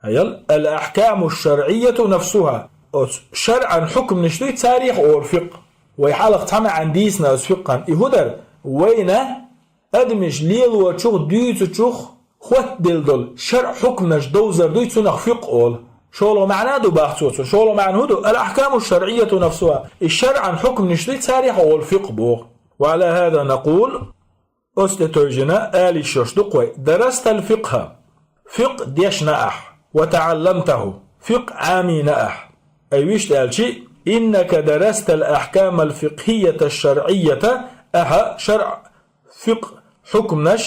Хьаял, الأحكام الشرعية نفسها. Оцу шаръӀан хьукманаш дуй, царех олу фикъ. Вай хьалха цхьа маьӀна дийцина оцу фикъхьан. И хӀун дара? Вайна адамаш лелочух, дуьйцучух хӀоттаделла долу шаръ хьукманаш довзар дуй, цунах фикъ олу. ШолгӀа маьӀна а ду боху цо цунна. ШолгӀа маьӀна хӀун ду? الأحكام الشرعية نفسها. И шаръӀан хьукманаш дуй, царех олу фикъ боху. وعلى هذا نقول, оцу тӀе тевжина, ала йиш йолуш ду-кх вай: درست الفقه. фикъхӀ дешна ахь, وتعلمته, фикъхӀ Ӏамийна ахь. Ай вуьшта аьлчи, إنك درست الأحكام الفقهية الشرعية, ахьа шарӀ фикъхӀ хьукмнаш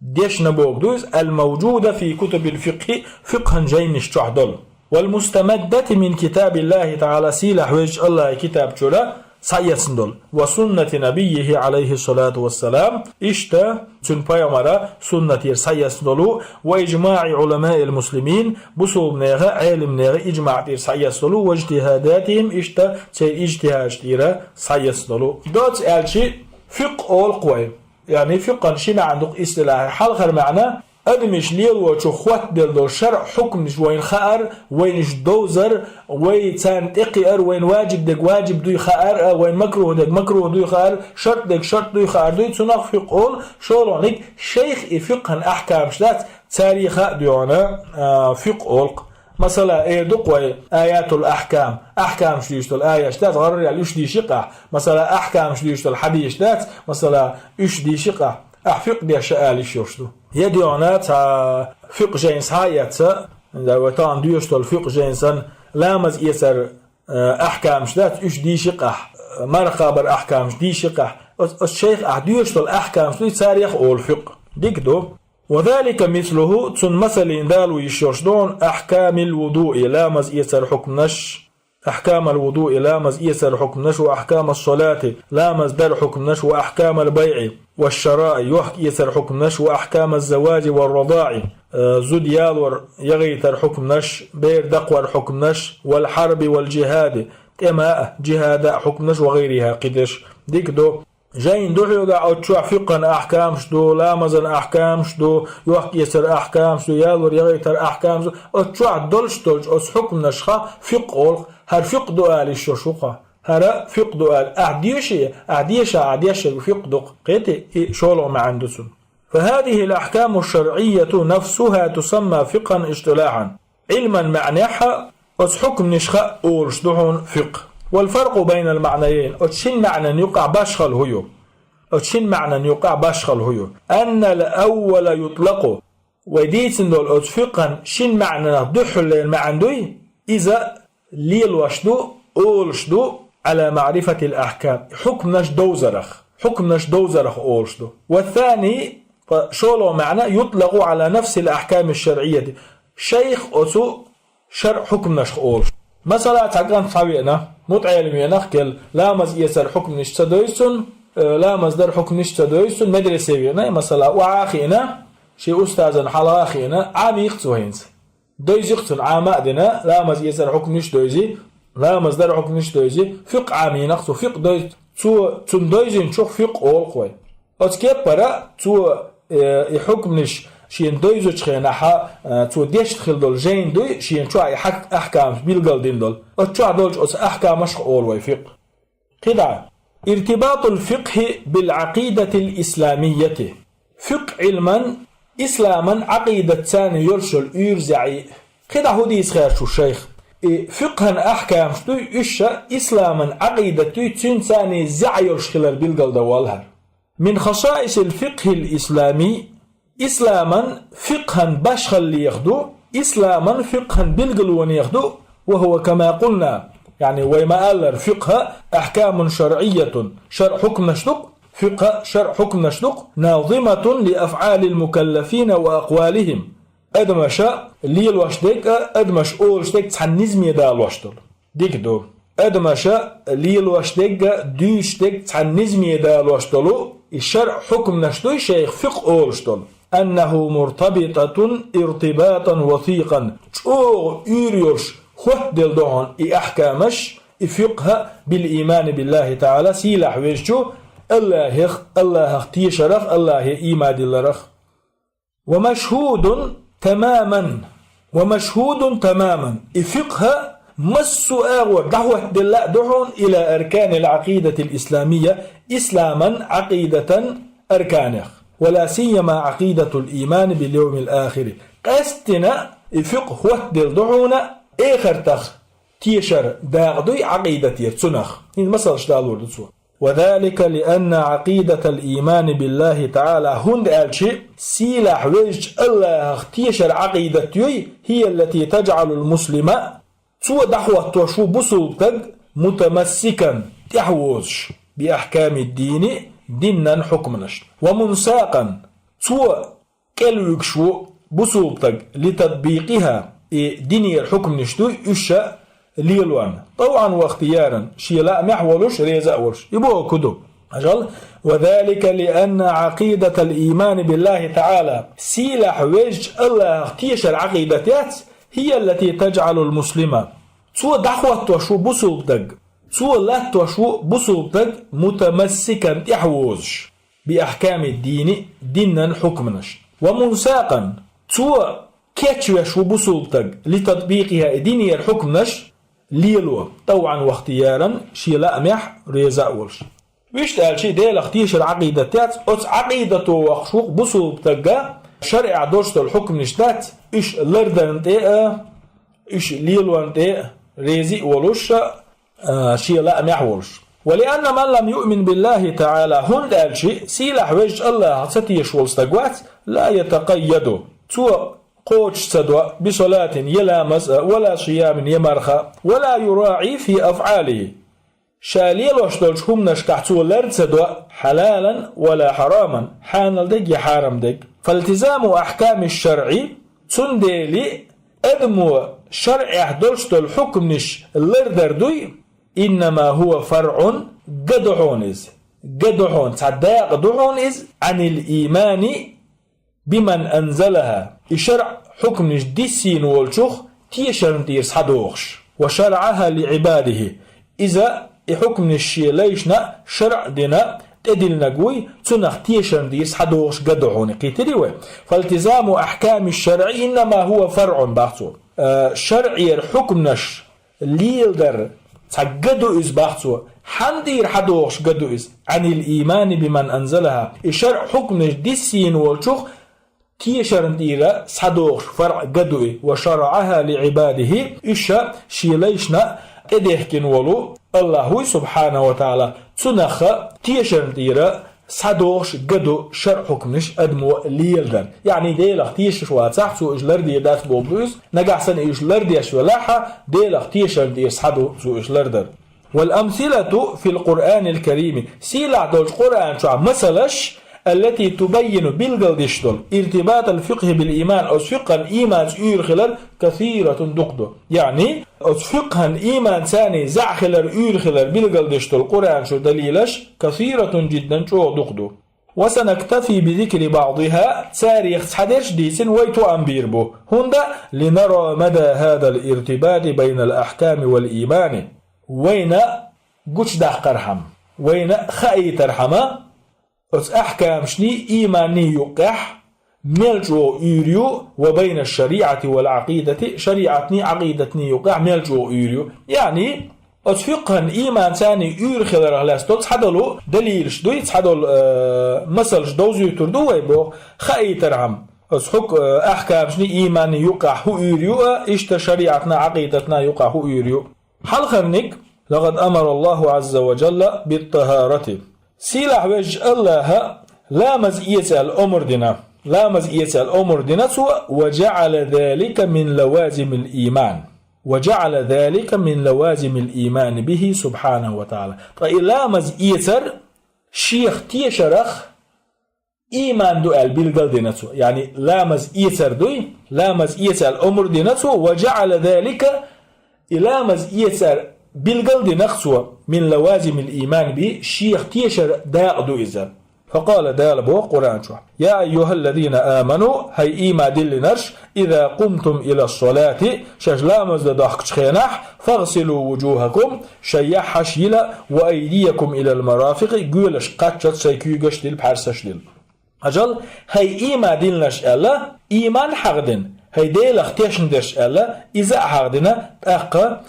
дешна бохург ду иза, الموجودة في كتب الفقه, фикъхӀан жайнаш чохь долу, والمستمدة من كتاب الله تعالى, сийлахь везачу АллахӀан китаб чуьра схьаэцна долу, وسنة نبيه عليه الصلاة والسلام, иштта цуьнан пайхамара суннатера схьаэцна долу, وإجماع علماء المسلمين, бусулбанеха, Ӏеламнеха ижмаӀ тӀера схьаэцна долу, واجتهاداتهم, иштта церан ижтихӀадаш тӀера схьаэцна долу. Доцца аьлчи, фикъхӀ олу-кх вай. Яъни фикъхӀан ши маьӀна ду-кх истилахьехь. Хьалхара маьӀна, адамаш лелочух хӀоттаделла долу шарӀ хьукмаш вайна хаар, вайна уьш довзар, вай царна тӀекхиар, вайна ваджиб дерг ваджиб дуй хаар а, вайна макрухӀ дерг макрухӀ дуй хаар, шарт дерг шарт дуй хаар дуй, цунах фикъхӀ олу. ШолгӀаниг, шайх и фикъхӀан ахькамаш дац, царех а дуьхьал, а, фикъхӀ олу-кх. Масала, эр ду-кх вай аятул ахькам, ахькамаш дуьйцуш долу аяташ дац, гӀарра аьлла уьш дийши-кх ахь. Масала, ахькамаш дуьйцуш долу хьадисаш дац, масала, уьш дийши-кх ахь. Ахь фикъхӀ деш ала йиш йолуш ду. Я дуьхьал цхьа фикъхӀ жайна схьа а эцца, вай тахана доьшуш долу фикъхӀ жайна санна, ламаз эцар, э, ахькамаш дац, уьш дийши-кх ахь. Марха кхабар ахькамаш дийши-кх ахь. Оц-, оцу шайх ахь доьшуш долу ахькамаш дуй, царех а олу фикъхӀ. Дика ду. وذلك مثله, цунна масална дало йиш йолуш ду хьуна, أحكام الوضوء, ламаз эцар хьукмнаш, أحكام الوضوء, ламаз эцар хьукмнаш, وأحكام الصلاة, ламаз дар хьукмнаш, وأحكام البيع والشراء, йохк-эцар хьукмнаш, وأحكام الزواج والرضاع, э, зуда ялор, ягӀийтар хьукмнаш, бер дакхор хьукмнаш, والحرب والجهاد, тӀема а, джихӀада а хьукмнаш, وغيرها, кхидерш. Дика ду. Жайна ду хьоьгахь, оцу чохь фикъхӀан ахькамаш ду, ламазан ахькамаш ду, йохк-эцар ахькамаш ду, ялор, ягӀийтар ахькамаш ду. Оцу чохь долуш долчу оцу хьукмнашха фикъхӀ олу-кх, хӀара фикъхӀ ду ала йиш йолуш ву-кх хьо. ХӀара фикъхӀ ду ала. Ахь деши, ахь деша, ахь дешарг фикъхӀ ду-кх. Кхетий, и шолгӀа маьӀна ду цунна. فهذه الأحكام الشرعية نفسها تسمى فقها اصطلاحا. Ӏилман маьӀнехь а оцу хьукмнашха а олуш ду хьуна фикъхӀ. والفرق بين المعنيين, оцу шин маьӀнан юкъахь башхалла хӀун ю? Оцу шин маьӀнан юкъахь башхалла хӀун ю? أن الأول يطلق, вай дийцина долу оцу фикъхӀан шин маьӀнанах дуьххьарлера маьӀна дуй, иза лелош ду, олуш ду, على معرفة الأحكام, хьукмнаш довзарах, хьукмнаш довзарах олуш ду. والثاني, ткъа шолгӀа маьӀна, يطلق على نفس الأحكام الشرعية, шайх оцу шарӀ хьукмнашха олуш. Масала, цхьа кӀант схьавеана, мутаӀелим веана-кх кхел, ламаз эцар хьукмнаш ца дойзу цунна, э, ламаз дар хьукмнаш ца дойзу цунна, медресе веана, масала, охьа а хиъна, шен устазан хьалха а хиъна, Ӏамийкх цо хӀинца. Дойзи-кх цунна, Ӏама а дина, ламаз эцар хьукмнаш дойзи, ламаз дар хьукмнаш дойзи, фикъхӀ Ӏамийна-кх цо, фикъхӀ дойз-, цо, цунна дойзинчух фикъхӀ олу-кх вай. Оцу кеппара цо, э, и хьукмнаш шена дойзучу хенахь, э, цо дешна хилла долу жайна дуй, шена чохь и хьак-, ахькамаш билгалдина долу. Оцу чохь долчу оцу ахькамашха олу вай фикъхӀ. КхидӀа. ارتباط الفقه بالعقيدة الإسلامية. ФикъхӀ Ӏилман исламан Ӏакъидатца йолуш йолу уьйр-зӀе. КхидӀа хӀун дийца хьаьрчу шайх? И фикъхӀан ахькамаш дуй, уьш ша исламан Ӏакъидат дуй, цуьнца зӀе йолуш хилар билгалдан валахьара. من خصائص الفقه الإسلامي, исламан фикъхӀан башхаллех ду, исламан фикъхӀан билгалонех ду, وهو كما قلنا, яъни вай ма-аллара, фикъхӀ أحكام شرعية, шарӀ хьукмнаш ду-кх, фикъхӀ шарӀ хьукмнаш ду-кх, ناظمة لأفعال المكلفين وأقوالهم. Адамаша лелош дерг а, адамаша олуш дерг цхьана низаме далош долу. Дика ду. Адамаша лелош дерг а, дуьйцуш дерг цхьана низаме далош долу, и шарӀ хьукмнаш дуй шайх фикъхӀ олуш долу. أنه مرتبطة ارتباطا وثيقا. ЧӀогӀа уьйр йолуш хӀоттаделла ду хьуна и ахькамаш, и фикъхӀ, بالإيمان بالله تعالى, сийлахь везачу АллахӀех, АллахӀах тешарах, АллахӀе ийман дилларах. ومشهود تماما، ومشهود تماما. И фикъхӀ массо а агӀор дӀахӀоттаделла а ду хьуна إلى أركان العقيدة الإسلامية, исламан Ӏакъидатан арканех. ولا سيما عقيدة الإيمان باليوم الآخر. Къаьсттина и фикъхӀ хӀоттаделла ду хьуна эхартах тешар дакъа дуй Ӏакъидатера цунах. ХӀинца масалаш далор ду цо. وذلك لأن عقيدة الإيمان بالله تعالى, хӀунда аьлча сийлахь везачу АллахӀах тешар Ӏакъидат юй, هي التي تجعل المسلم, цо дӀахӀоттош ву бусулба стаг, متمسكا, тӀаьхьавозуш, بأحكام الدين, динан хьукманашна, ومنساقا, цо кӀел вуьгуш ву бусулба стаг, لتطبيقها, и динера хьукманаш дуй уьш лелорна, طوعا واختيارا, шен лаамехь а волуш, реза а волуш. И бохург хӀун ду? Ажал, وذلك لأن عقيدة الإيمان بالله تعالى, сийлахь везачу АллахӀах тешар Ӏакъидат яц, هي التي تجعل المسلم, цо дӀахӀоттош ву бусулба стаг, цо латтош ву бусулба стаг, متمسكا, тӀаьхьавозуш, بأحكام الدين, динан хьукманашна, ومنساقا, цо кечвеш ву бусулба стаг, لتطبيقها, и динера хьукманаш лело, طوعا واختيارا, шен лаамехь а, реза а волуш. Вуьшта аьлча, Делах тешар Ӏакъидат яц, оцу Ӏакъидато воккхуш ву-кх бусулба стаг, шарӀехь долуш долу хьукманаш дац, уьш лардарна тӀе а, уьш лелорна тӀе а реза а волуш, а, шен лаамехь а волуш. ولأن من لم يؤمن بالله تعالى, хӀунда аьлча сийлахь везачу АллахӀах ца тешаш волу стаг вац, لا يتقيد, цо кхочуш ца до, بصلاة, я ламаз а, ولا صيام, я марха а, ولا يراعي في أفعاله, ша лелош долчу хӀуманашкахь цо лар ца до, حلالا ولا حراما, хьанал дерг я хьарам дерг. فالتزام أحكام الشرع, цундела адамо шарӀехь долуш долу хьукманаш лардар дуй, إنما هو فرع, ган ду хьуна иза, ган ду хьуна, цхьа дакъа ду хьуна иза, عن الإيمان بمن أنزلها, и шарӀ хьукманаш диссийна волчух тешарна тӀера схьадохуш, وشرعها لعباده, иза и хьукманаш шен лайшна шарӀ а дина, тӀедиллинарг вуй, цунах тешарна тӀера схьадохуш ган ду хьуна, кхийтирий вай? فالتزام أحكام الشرع إنما هو فرع, боху цо. Э, шарӀера хьукманаш леладар цхьа ган ду иза, боху цо. Хьанна тӀера схьадохуш ган ду иза? عن الإيمان بمن أنزلها. И шарӀ хьукманаш диссийна волчух тешарна тӀера схьадохуш фарӀ ган ду и. وشرعها لعباده. Уьш шен лайшна тӀедехкина волу АллахӀ вуй, субхьанаху ва таӀала. Цунах тешарна тӀера схьадохуш ган ду шарӀ хьукманаш адамо леладар. Яъни Делах тешаш вацахь, цо уьш ларде дац бохург ду иза. Нагахь санна уьш лардеш велахь а, Делах тешарна тӀера схьаду цо уьш лардар. والأمثلة في القرآن الكريم. Сийлахь долчу Къуръан чохь масалаш, التي تبين, билгалдеш долу, ارتباط الفقه بالإيمان, оцу фикъхьан ийманца уьйр хилар, كثيرة, дукха ду. Яъни, оцу фикъхьан ийманца зӀе хилар, уьйр хилар билгалдеш долу Къуръан чу далилаш, كثيرة جدا, чӀогӀа дукха ду. وسنكتفي بذكر بعضها, царех цхьадерш дийцина вай тоам бийр бу. ХӀунда? لنرى مدى هذا الارتباط بين الأحكام والإيمان. Вайна гучудаккхархьама, вайна хаийтархьама, оцу ахькамашний, ийманний юккъехь мел чӀогӀа уьйр ю, وبين الشريعة والعقيدة, шариатний, Ӏакъидатний юккъехь мел чӀогӀа уьйр ю. Яъни, оцу фикъхьан ийманцаний уьйр хиларх лаьцна цхьадолу далилаш дуй, цхьадолу, э, масалш довзуьйтур ду вай боху, хаийтархьама, оцу хьук-, э, ахькамашний, ийманний юккъехь хӀун уьйр ю а, иштта шариатна, Ӏакъидатна юккъехь хӀун уьйр ю. Хьалхарниг, لقد أمر الله عز وجل بالطهارة. Сийлахь везачу АллахӀа ламаз эца аьлла омра дина. Ламаз эца аьлла омра дина цо, وجعل ذلك من لوازم الإيمان. وجعل ذلك من لوازم الإيمان به سبحانه وتعالى. Ткъа и ламаз эцар шех тешарах ийман ду аьлла билгал дина цо. Яъни ламаз эцар дуй, ламаз эца аьлла омра дина цо, وجعل ذلك, и ламаз эцар билгал динах цо, من لوازم الإيمان به, шех тешар дакъа ду иза. فقال, Дала боху Къуръан чохь: يا أيها الذين آمنوا, хӀай ийман диллинарш, إذا قمتم إلى الصلاة, шаьш ламаз дан дохкучу хенахь, فاغسلوا وجوهكم, шайн яххьаш йила, وأيديكم إلى المرافق, гоьлаш кхаччалц шайн куьйгаш дила, пхьарсаш дила. Ажал, хӀай ийман диллинарш аьлла, ийман хьахдина, хӀай Делах тешна дерш аьлла, иза а хьахдина, тӀаккха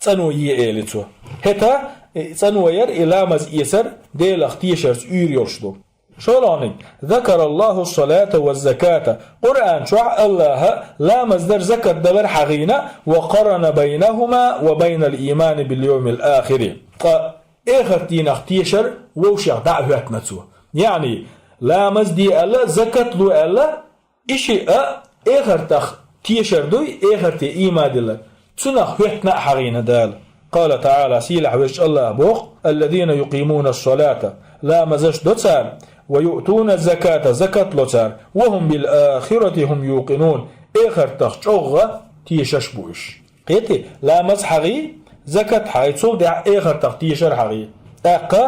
цӀано е эли цо. ХӀета, э, цӀано яр и ламаз эцар Делах тешарца уьйр йолуш ду. ШолгӀаниг, ذكر الله الصلاة والزكاة. Къуръан чохь АллахӀа ламаз дар, закат далар хьахийна, وقرن بينهما وبين الإيمان باليوم الآخر. Ткъа Эхарт дийнах тешар вовшех дӀа а хӀоьттина цо. Яъни, ламаз де аьлла, закат лу аьлла, и шиъ а эхартах тешар дуй, эхарте ийман диллар. Цунах хӀоьттина а хьагӀийна Дала. قال تعالى, сийлахь везачу АллахӀа боху: الذين يقيمون الصلاة, ламазаш до цара, ويؤتون الزكاة, закат ло цара, وهم بالآخرة هم يوقنون, эхартах чӀогӀа тешаш бу уьш. Кхетий, ламаз хьагӀий, закат хьагӀий, цул тӀаьхьа эхартах тешар хьагӀий. ТӀаккха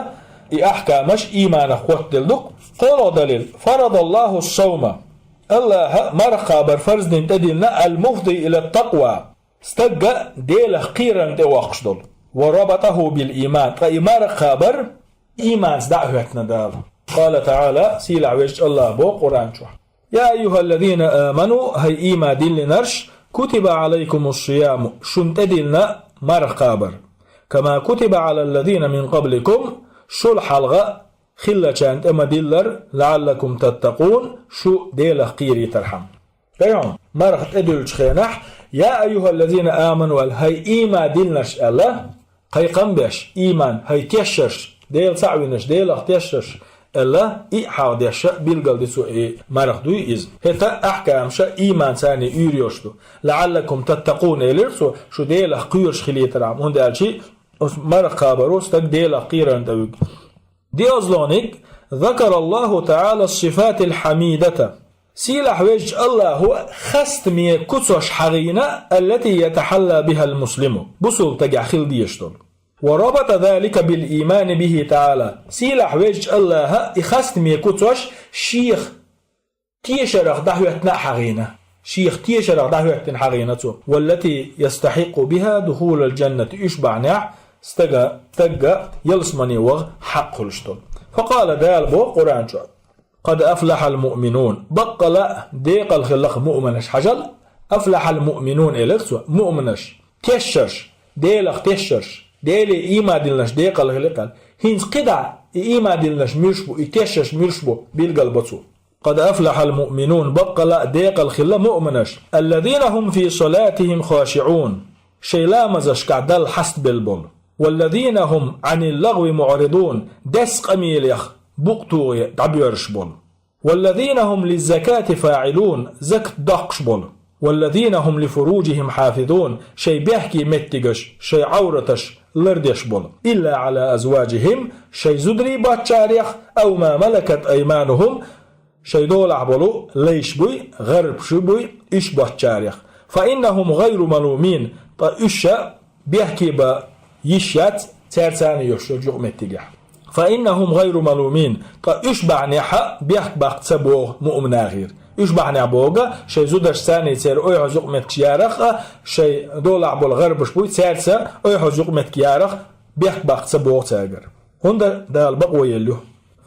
и ахькамаш ийманах хоттаделла ду-кх. КхоалгӀа далил: فرض الله الصوم, АллахӀа марха кхабар фарз дина тӀедиллина, المفضي إلى التقوى, стагга Делах кхерарна тӀевоккхуш долу. وربطه بالإيمان, ткъа и марха кхабар ийманца дӀа а хӀоьттина Дала. قال تعالى, сийлахь везачу АллахӀа боху Къуръан чохь: يا أيها الذين آمنوا, хӀай ийман диллинарш, كتب عليكم الصيام, шуна тӀедиллина марха кхабар, كما كتب على الذين من قبلكم, шул хьалха хиллачарна тӀе ма-диллара, لعلكم تتقون, шу Делах кхерийтархьама. Тайхьа, марха тӀедуьллучу хенахь, يا أيها الذين آمنوا аьлла, хӀай ийман диллинарш аьлла, кхайкхам беш, ийман, хӀай тешарш, Дела цхьаъ винарш, Делах тешарш аьлла, и а хьагӀ деш а билгал ди цо и марха дуй иза. ХӀета ахькамаша ийман царний уьйр йолуш ду. لعلكم تتقون элира цо, шу Делах кхоьруш хилийтархьама, хӀунда аьлча оцу марха кхабаро стаг Делах кхерарна тӀевуьгу. ДиъазлонигӀ: ذكر الله تعالى الصفات الحميدة. Сийлахь везачу АллахӀа хастаме куцаш хьагӀийна, التي يتحلى بها المسلم, бусулба стагехь хила дезаш долу. وربط ذلك بالإيمان به تعالى. Сийлахь везачу АллахӀа и хастаме куцаш шех тешарах дӀахӀоьттина а хьагӀийна. Шех тешарах дӀахӀоьттина хьагӀийна цо. والتي يستحق بها دخول الجنة. Уьш бахьанехь стага, стагга ялсамане ваха хьакъ хуьлуш долу. فقال, Дала боху Къуръан чохь: قد أفلح المؤمنون. Баккъала а декъала хилла-кх муъминаш. Хьажал, أفلح المؤمنون элира цо. Муъминаш, тешарш, Делах тешарш, Деле ийман диллинарш декъала хилла-кх аьлла. ХӀинца кхидӀа и ийман диллинарш муьлш бу, и тешарш муьлш бу, билгал бо цо. قد أفلح المؤمنون, баккъала а декъала хилла муъминаш. الذين هم في صلاتهم خاشعون. Шайн ламазашкахь Далла хьастабелла болу. والذين هم عن اللغو معرضون, дерриг къамелех букъ тухий дӀабоьрзуш болу. والذين هم للزكاة فاعلون, закат доккхуш болу. والذين هم لفروجهم حافظون, шайн бехке меттигаш, шайн Ӏавраташ лардеш болу. إلا على أزواجهم, шайн зударий боцчарех, أو ما ملكت أيمانهم, шайн долахь болу лайш буй, гӀарбаш буй, уьш боцчарех. فإنهم غير ملومين, ткъа уьш бехке бан йиш яц, цаьрца йолуш йолчу юкъаметтигехь. فإنهم غير ملومين, ткъа уьш бахьанехь бехк баккха ца богӀу муъминехира. Уьш бахьанехь богӀу, шайн зударшца церан ойхьаза юкъаметтигаш ярах а, шайн долахь болу гӀарбаш буй, цаьрца ойхьаза юкъаметтиг ярах бехк баккха ца богӀу цаьргара. ХӀунда Дала бакъо елла ю.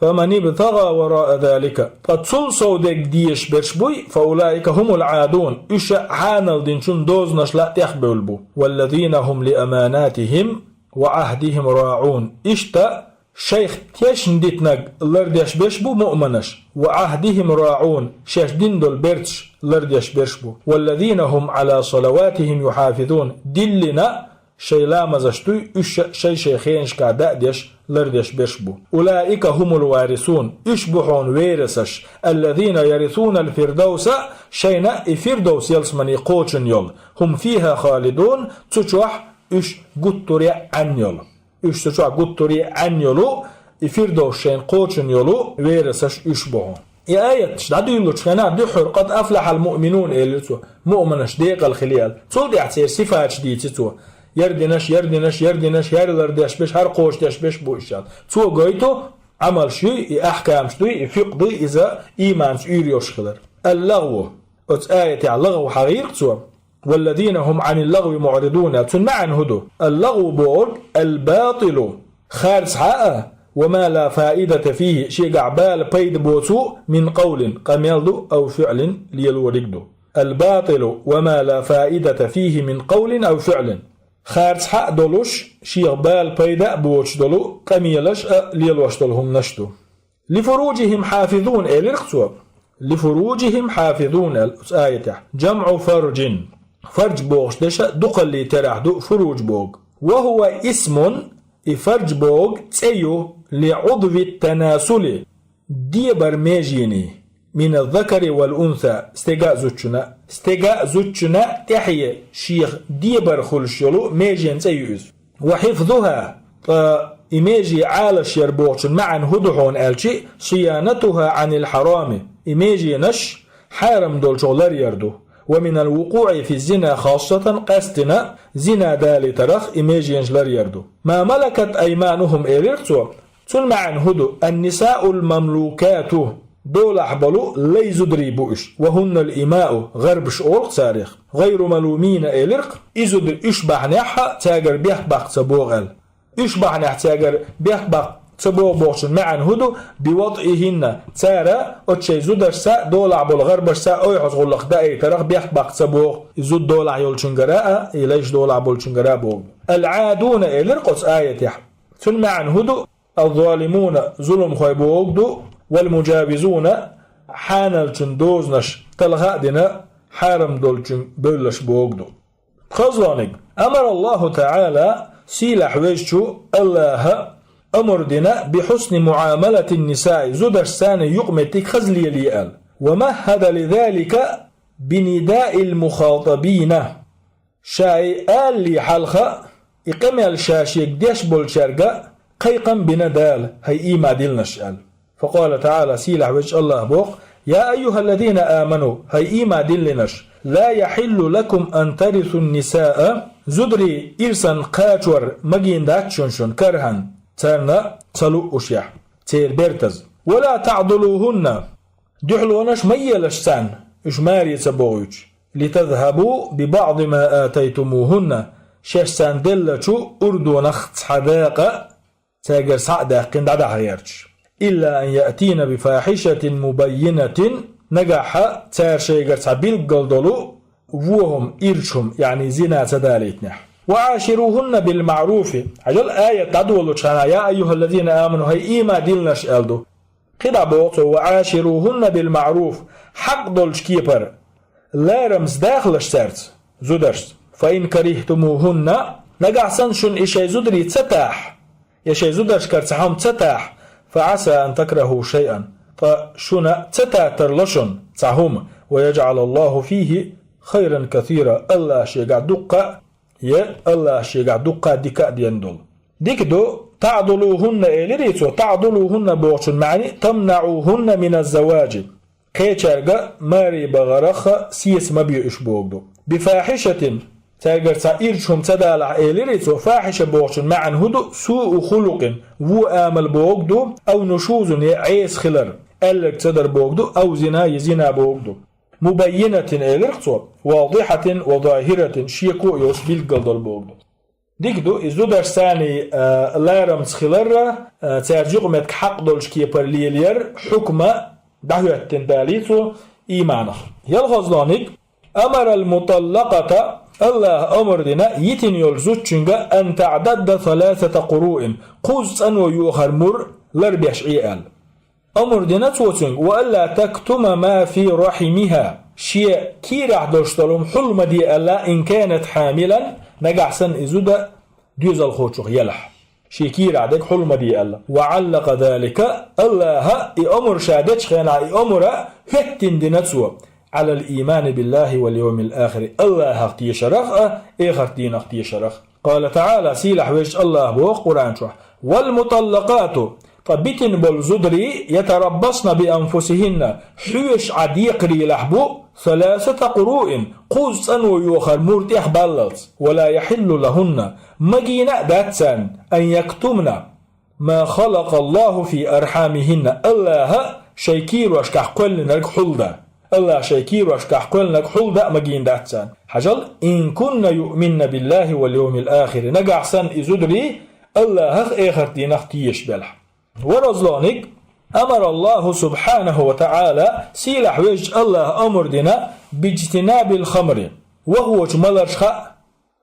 فمن ابتغى وراء ذلك, ткъа цул сов дерг дезаш берш буй, فأولئك هم العادون, уьш хьанал динчун дозанашла тӀехбевлла бу. والذين هم لأماناتهم وعهدهم راعون, иштта шайх тешна дитинарг лардеш берш бу муъминаш, وعهدهم راعون, шаьш дина долу берташ лардеш берш бу. والذين هم على صلواتهم يحافظون, диллина шайн ламазаш дуй, уьш шай-шайн хенашкахь даа деш, лардеш берш бу. أولئك هم الوارثون, уьш бу хьуна верасаш, الذين يرثون الفردوس, шайна и Фирдовс ялсамани кхочун йолу, هم فيها خالدون, цу чохь уьш гуттаре а Ӏан йолу. Уьш цу чохь гуттаре а Ӏан йолу, и Фирдовс шайна кхочун йолу верасаш уьш бу хьуна. И аяташ дӀадуьйлучу хенахь дуьххьара قد أفلح المؤمنون элира цо, муъминаш декъала хили аьлла. Цул тӀаьхьа церан сифаташ дийци цо. Ярдинаш, ярдинаш, ярдинаш, хӀара лардеш берш, хӀара кхочушдеш берш бу уьш аьлла. Цо гойту, Ӏамалш юй, и ахькамаш дуй, и фикъ дуй, иза ийманца уьйр йолуш хилар. اللغو. Оцу аятехь лагӀу хьагӀийра цо. والذين هم عن اللغو معرضون. Цуьнан маьӀна хӀун ду? اللغو бохург الباطل, харцхьа а, وما لا فائدة فيه, шегахь бала пайда боцу, من قول, къамел ду, أو فعل, лелориг ду. الباطل وما لا فائدة فيه من قول أو فعل. Харцхьа а долуш, шех бала пайда а боцуш долу, къамелаш а лелош долу хӀуманаш ду. لفروجهم حافظون элира-кх цо. لفروجهم حافظون аьлла оцу аятехь. جمع فرج. Фардж бохуш дерш а дукхаллин терахь ду фуруж бохург. وهو اسم И фарж боху цӀе ю لعضو التناسل, дебар межений, من الذكر والأنثى, стеган а зудчун а, стеган а зудчун а тӀаьхье шех дебар хуьлуш йолу межен цӀе ю иза. وحفظها, ткъа и меже Ӏалаш яр бохучун маьӀна хӀун ду хьуна аьлча, صيانتها عن الحرام, и меженаш хьарам долчух лар яр ду. ومن الوقوع في الزنا خاصة, къаьсттина зина далийтарах и меженаш лар яр ду. ما ملكت أيمانهم, элира цо, цуьнан маьӀна хӀун ду: النساء المملوكات, долахь болу лай зударий бу уьш, وهن الإماء, гӀарбаш олу царах, غير ملومين, элира-кх, и зударий уьш бахьанехь а цаьргара бехк баккха ца богӀу аьлла. Уьш бахьанехь цаьргара бехк баккха ца богӀу бохучун маьӀна хӀун ду: بوطئهن, цара оцу шайн зударшца, долахь болу гӀарбашца ойхьаза гӀуллакх даийтарах бехк баккха ца богӀу, и зуда долахь йолчуьнгара а, и лайш долахь болчуьнгара а богӀу. العادون, элира-кх оцу аятехь. Цуьнан маьӀна хӀун ду: الظالمون, зуламхой бохург ду, والمجاوزون, хьаналчун дозанаш талха а дина, хьарам долчуьнга бевлларш бохург ду. КхозлагӀниг. أمر الله تعالى, сийлахь везачу АллахӀа амр дина, بحسن معاملة النساء, зударшца юкъаметтиг хаза лелае аьлла. ومهد لذلك بنداء المخاطبين. Ша и алале хьалха, и къамел ша шега деш болчаьрга кхайкхам бина Дала, хӀай ийман диллинарш, аьлла. فقال تعالى, сийлахь везачу АллахӀа боху: يا أيها الذين آمنوا, хӀай ийман диллинарш, لا يحل لكم أن ترثوا النساء, зударий ирсан кхачор магийна дац шуна, шуна كرها, царна ца луушехь, церан бертаза. ولا تعضلوهن, дуьхьалонаш ма елаш царна, уьш маре ца бохуьйтуш. لتذهبوا ببعض ما آتيتموهن, шаьш царна деллачу урдонах цхьа дакъа, цаьргара схьа а даьккхина, дӀадахьа гӀерташ. إلا أن يأتين بفاحشة مبينة, нагахь цара шайгара цхьа билггал долу вон хӀума, ирча хӀума, яъни зина ца далийтинехь. وعاشروهن بالمعروف. Хьажал, аят дӀадолучу хенахь, يا أيها الذين آمنوا, хӀай ийман диллинарш, аьлла ду. КхидӀа боху цо: وعاشروهن بالمعروف, хьакъ долчу кепара ларамца дахалаш цаьрца, зударшца. فإن كرهتموهن, нагахь санна шуна и шайн зударий ца тахь, я шайн зударшкара цхьа хӀума ца тахь, فعسى أن تكرهوا شيئا, ткъа шуна ца таттар ло шуна цхьа хӀума, ويجعل الله فيه خيرا كثيرا, АллахӀа шегахь дуккха а, я АллахӀа шегахь дуккха а дика а ден долу. Дика ду, تعضلوهن элирий цо, تعضلوهن бохучун маьӀна تمنعوهن من الزواج. Кхечаьрга маре бахарах сеца ма бе уьш бохург ду. بفاحشة, цаьргара цхьа ирча хӀума ца далахь элирий цо, фахьиша бохучун маьӀна хӀун ду: سوء خلق, вон амал бохург ду, أو نشوز, я Ӏеса хилар, аьлларг ца дар бохург ду, أو زنا, я зина бохург ду. مبينة элира цо, واضحة وظاهرة, шеко а йоцуш билггал долу бохург ду. Дика ду, и зударшца, а, ларамца хилар а, цаьрца юкъаметтиг хьакъ долчу кепара лелаяр хьукма дӀахӀоьттина далий цо ийманах. ЯлхолгӀаниг. أمر المطلقة, АллахӀа амр дина йитина йолчу зудчуьнга, أن تعتد ثلاثة قروء, кхузза цӀано йохар мур ларбеш Ӏе аьлла. Амр дина цо цуьнга, وألا تكتم ما في رحمها, шен кийрахь долуш долу хӀума хьул ма де аьлла, إن كانت حاملا, нагахь санна и зуда доьзалхочух елахь. Шен кийрахь дерг хьул ма де аьлла. وعلق ذلك, АллахӀа и амр ша дечу хенахь и амр хӀоьттина дина цо, على الإيمان بالله واليوم الآخر, АллахӀах тешарах а, эхарт дийнах тешарах. قال تعالى, сийлахь везачу АллахӀа боху Къуръан чохь: والمطلقات, ткъа битина болу зударий, يتربصن بأنفسهن, хьоьжуш Ӏа декхарийлахь бу, ثلاثة قروء, кхузза цӀано йохар мур тӀехбаллалц, ولا يحل لهن, магийна а дац царна, أن يكتمن ما خلق الله في أرحامهن, АллахӀа шайн кийрошкахь кхоьллинарг хьулдан. АллахӀа шайн кийрошкахь кхоьллинарг хьулдан а магийна дац царна. Хьажал, إن كن يؤمن بالله واليوم الآخر, нагахь санна и зударий АллахӀах, эхарт дийнах тешаш белахь. ВорхӀолгӀаниг. أمر الله سبحانه وتعالى, сийлахь везачу АллахӀа амр дина, باجتناب الخمر, вахочу маларшха а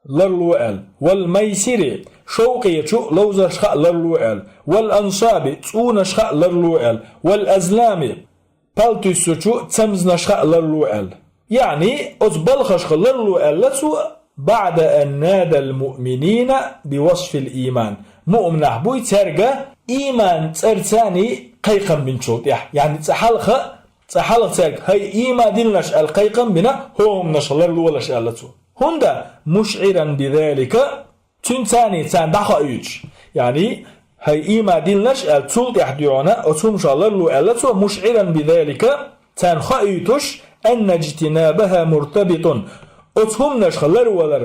ларло аьлла, والميسر, шовкъечу ловзаршха а ларло аьлла, والأنصاب, цӀунашха а ларло аьлла, والأزلام, пал туьссучу цамзанашха а ларло аьлла. Яъни, оцу балхашха ларло аьлла цо, بعد أن نادى المؤمنين بوصف الإيمان. Муъминаш буй цаьрга иман цӀарца кхайкхам бинчул тӀехьа. Яъни цӀа хьалха, цӀа хьалха цаьрга хӀай иман диллинарш аьлла кхайкхам бина, хӀуманаш ларлолаш аьлла цо. ХӀунда مشعرا بذلك, цуьнца царна дӀахоуьйтуш. Яъни хӀай иман диллинарш аьлла цул тӀехьа дуьйна, оцу хӀуманаш ларло аьлла цо, مشعرا بذلك, царна хоуьйтуш, أن اجتنابها مرتبط, оцу хӀуманаш ларвалар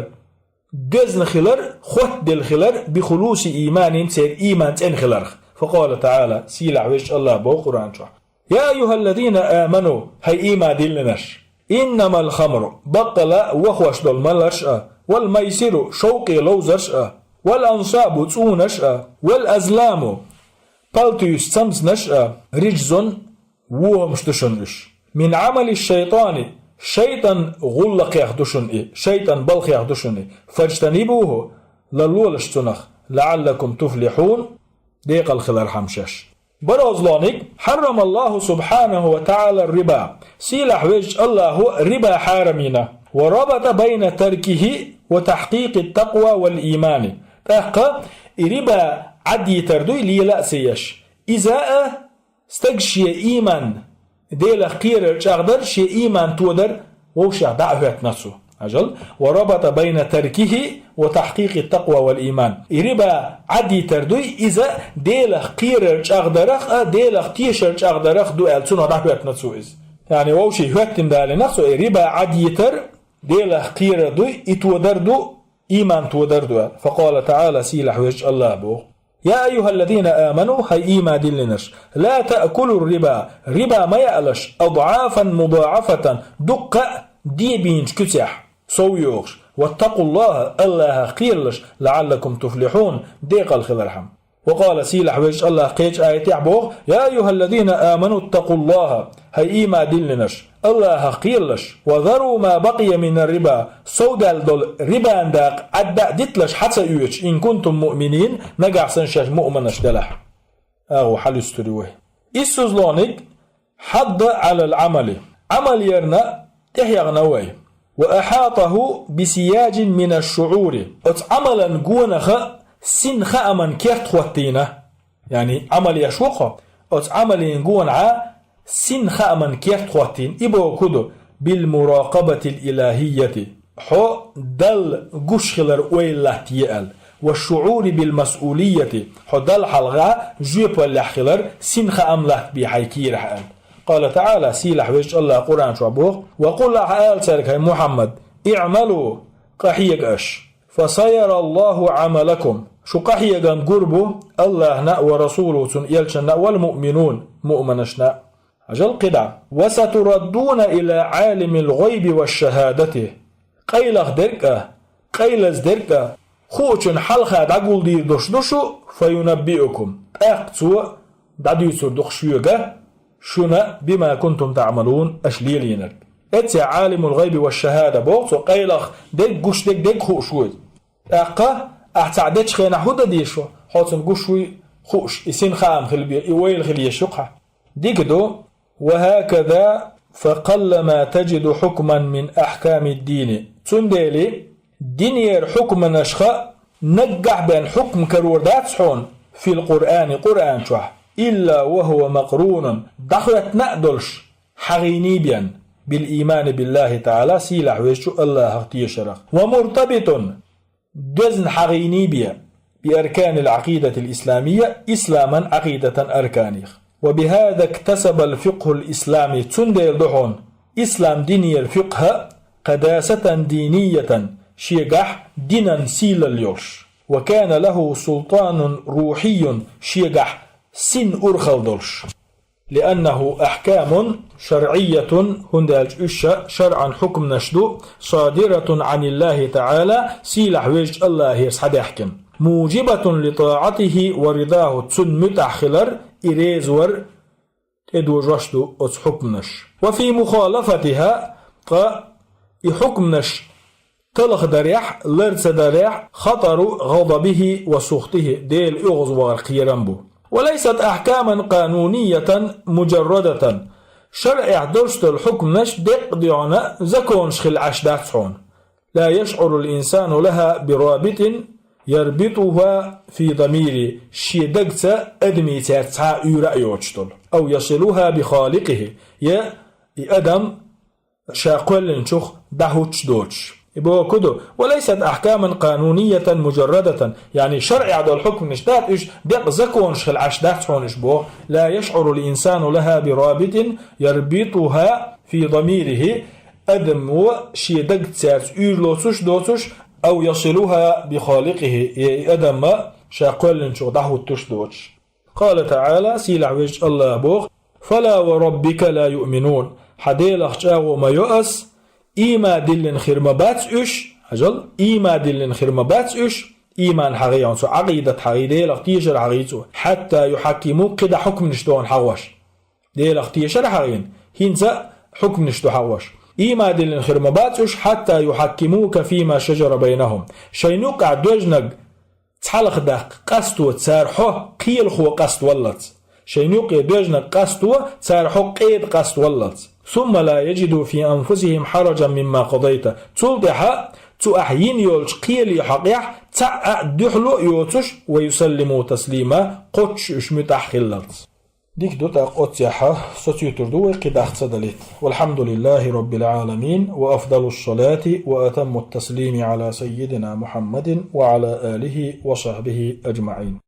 доьзна хилар, хоттаделла хилар, بخلوص إيمانهم, церан иман цӀена хиларх. فقال تعالى, сийлахь везачу АллахӀа боху Къуръан чохь: يا أيها الذين آمنوا, хӀай иман диллинарш, إنما الخمر, баккъала вахош долу маларш а, والميسر, шовкъе ловзарш а, والأنصاب, цӀунаш а, والأزلام, палтуьйсу цамзанаш а, رجس, вон хӀуманаш ду шуна уьш. من عمل الشيطان, шайтӀан гӀуллакхех ду шуна и, шайтӀан балхех ду шуна и. فاجتنبوه, ларлолаш цунах, لعلكم تفلحون, декъала хилархьама шаьш. БарозлонигӀ, حرم الله سبحانه وتعالى الربا, сийлахь везачу АллахӀа риба хьарам йина, وربط بين تركه وتحقيق التقوى والإيمان. ТӀаккха и риба Ӏадйитар дуй лела а ца еш. Иза а стаг шен иман, Делах кхерар чӀагӀдар, шен иман тодар вовшех дӀа а хӀоьттина цо. Хьажал, وربط بين تركه وتحقيق التقوى والإيمان. И риба Ӏадйитар дуй, иза Делах кхерар чӀагӀдарах а, Делах тешар чӀагӀдарах ду аьлла, цунах дӀахӀоьттина цо иза. Яъни вовшийн хӀоьттина далийна цо, и риба Ӏадйитар Делах кхерар дуй, и тодар ду, иман тодар ду аьлла. فقال تعالى, сийлахь везачу АллахӀа боху: يا أيها الذين آمنوا, хӀай иман диллинарш, لا تأكلوا الربا, риба ма яалаш, أضعافا مضاعفة, дуккха а дебийначу куьцехь, совйохуш. واتقوا الله, АллахӀах кхералаш, لعلكم تفلحون, декъала хилархьама. وقال, сийлахь везачу АллахӀа кхечу аятехь боху: يا أيها الذين آمنوا اتقوا الله, хӀай иман диллинарш, АллахӀах кхералаш, وذروا ما بقي من الربا, совдаьлла долу рибан дакъа Ӏадда а диталаш хьа ца оьцуш, إن كنتم مؤمنين, нагахь санна шаьш муъманаш делахь. АгӀу хьалуьстур ю вай. Иссазлониг, حض على العمل, Ӏамал ярна тӀехьагӀна вай. وأحاطه بسياج من الشعور, оцу Ӏамалан гонаха син хааман керт хӀоттийна. Яъни Ӏамал еш ву хьо, оцу Ӏамалан гонахьа син хааман керт хӀоттийна, и боху ду: بالمراقبة الإلهية, хьо Далла гуш хилар ойла латта е аьлла, والشعور بالمسؤولية, хьо Далла хьалха жоьпаллехь хилар син хаам латтабе хьайн кийрахь аьлла. قال تعالى, сийлахь везачу АллахӀа Къуръан чохь боху: وقل, ахьа ала цаьрга, хӀай Мухьаммад, اعملوا, къахьега аша. فسيرى الله عملكم, шу къахьегам гур бу АллахӀна а, ورسوله, цуьнан элчанна а, والمؤمنون, муъманашна а. Хьажал кхидӀа: وستردون إلى عالم الغيب والشهادة, къайлаха дерг а, къайлаза дерг а хуучун хьалха дӀагулдийр долуш ду шу, فينبئكم, тӀаккха цо дӀадуьйцур ду-кх шуьга, шуна, بما كنتم تعملون, аша лелийнарг. Эццехь عالم الغيب والشهادة боху цо, къайлаха дерг, гуш дерг, дерг хууш ву иза. ТӀаккха ахь цхьаъ дечу хенахь хӀун дан деза шу, хьо цунна гуш вуй хууш, и син хаам хила бе, и ойла хила езаш ю-кх хьан. Дика ду. وهكذا فقلما تجد حكما من أحكام الدين. Цундела динера хьукманашха наггахь бен хьукм карор дац хьуна, في القرآن, Къуръан чохь, إلا وهو مقرون, дӀахӀоьттина а долуш, хьагӀийний бен, بالإيمان بالله تعالى, сийлахь везачу АллахӀах тешарах, ومرتبط, доьзна хьагӀийний бен, بأركان العقيدة الإسلامية, исламан Ӏакъидатан арканех. وبهذا اكتسب الفقه الإسلامي, цундела ду хьуна ислам динера фикъхӀ قداسة دينية, шегахь динан сийлалла йолуш. وكان له سلطان روحي, шегахь син урхалла долуш. لأنه أحكام شرعية, хӀунда аьлча уьш шарӀан хьукманаш ду, صادرة عن الله تعالى, сийлахь везачу АллахӀера схьадаьхкина. موجبة لطاعته ورضاه, цунна муьтӀахь хилар, и резавар тӀедожош ду оцу хьукманаш. وفي مخالفتها, ткъа и хьукманаш талхадарехь, лар ца дарехь, خطر غضبه وسخطه, Делан оьгӀазвахар кхерам бу. وليست أحكاما قانونية مجردة, шарӀехь долуш долу хьукманаш деккъа доьгӀна законаш хилла Ӏаш дац хьуна. لا يشعر الإنسان لها برابط يربطها في ضميره, шен дагца адамий цаьрца цхьа уьйра а йоцуш долу. أو يصلها بخالقه, я и адам ша кхоьллинчух дӀахӀуттуш доцуш. И боху ду, وليست أحكاما قانونية مجردة, яъни шарӀехь долу хьукманаш дац уьш, декъа законаш хила Ӏаш дац хьуна уьш боху. لا يشعر الإنسان لها برابط يربطها في ضميره, адамо шен дагца цаьрца уьйр лоцуш доцуш, أو يصلها بخالقه, я и адам ша кхоьллинчух дӀахӀуттуш доцуш. قال تعالى, сийлахь везачу АллахӀа боху: فلا وربك لا يؤمنون, хьан Делах чӀагӀо ма йо ас, ийман диллина хир ма бац уьш, хьажал, ийман диллина хир ма бац уьш, ийман хьагӀий, цу Ӏакъидат хьагӀий, Делах тешар хьагӀий цо, حتى يحكموك, кхидӀа хьукманаш ду хьуна хьагӀош. Делах тешар хьагӀийна, хӀинца а хьукманаш ду хьагӀош. Ийман диллина хир ма бац уьш, حتى يحكموك فيما شجر بينهم. Шайна юккъехь доьжнаг цхьалха даккха къасто цара хьо кхелахо къаставаллалц. Шайна юккъе доьжнаг къасто цара хьо къеда къаставаллалц. ثم لا يجدوا في أنفسهم حرجا مما قضيت. Цул тӀаьхьа цу ахь йина йолчу кхеле хьокъехь цхьа а дуьхьало а йоцуш, ويسلموا تسليما, кхоччуш уьш муьтӀахь хиллалц. Дика ду тӀаккха оццехьа, со цуьйтур ду вай кхидӀа ца далийта. والحمد لله رب العالمين، وأفضل الصلاة وأتم التسليم على سيدنا محمد وعلى آله وصحبه أجمعين.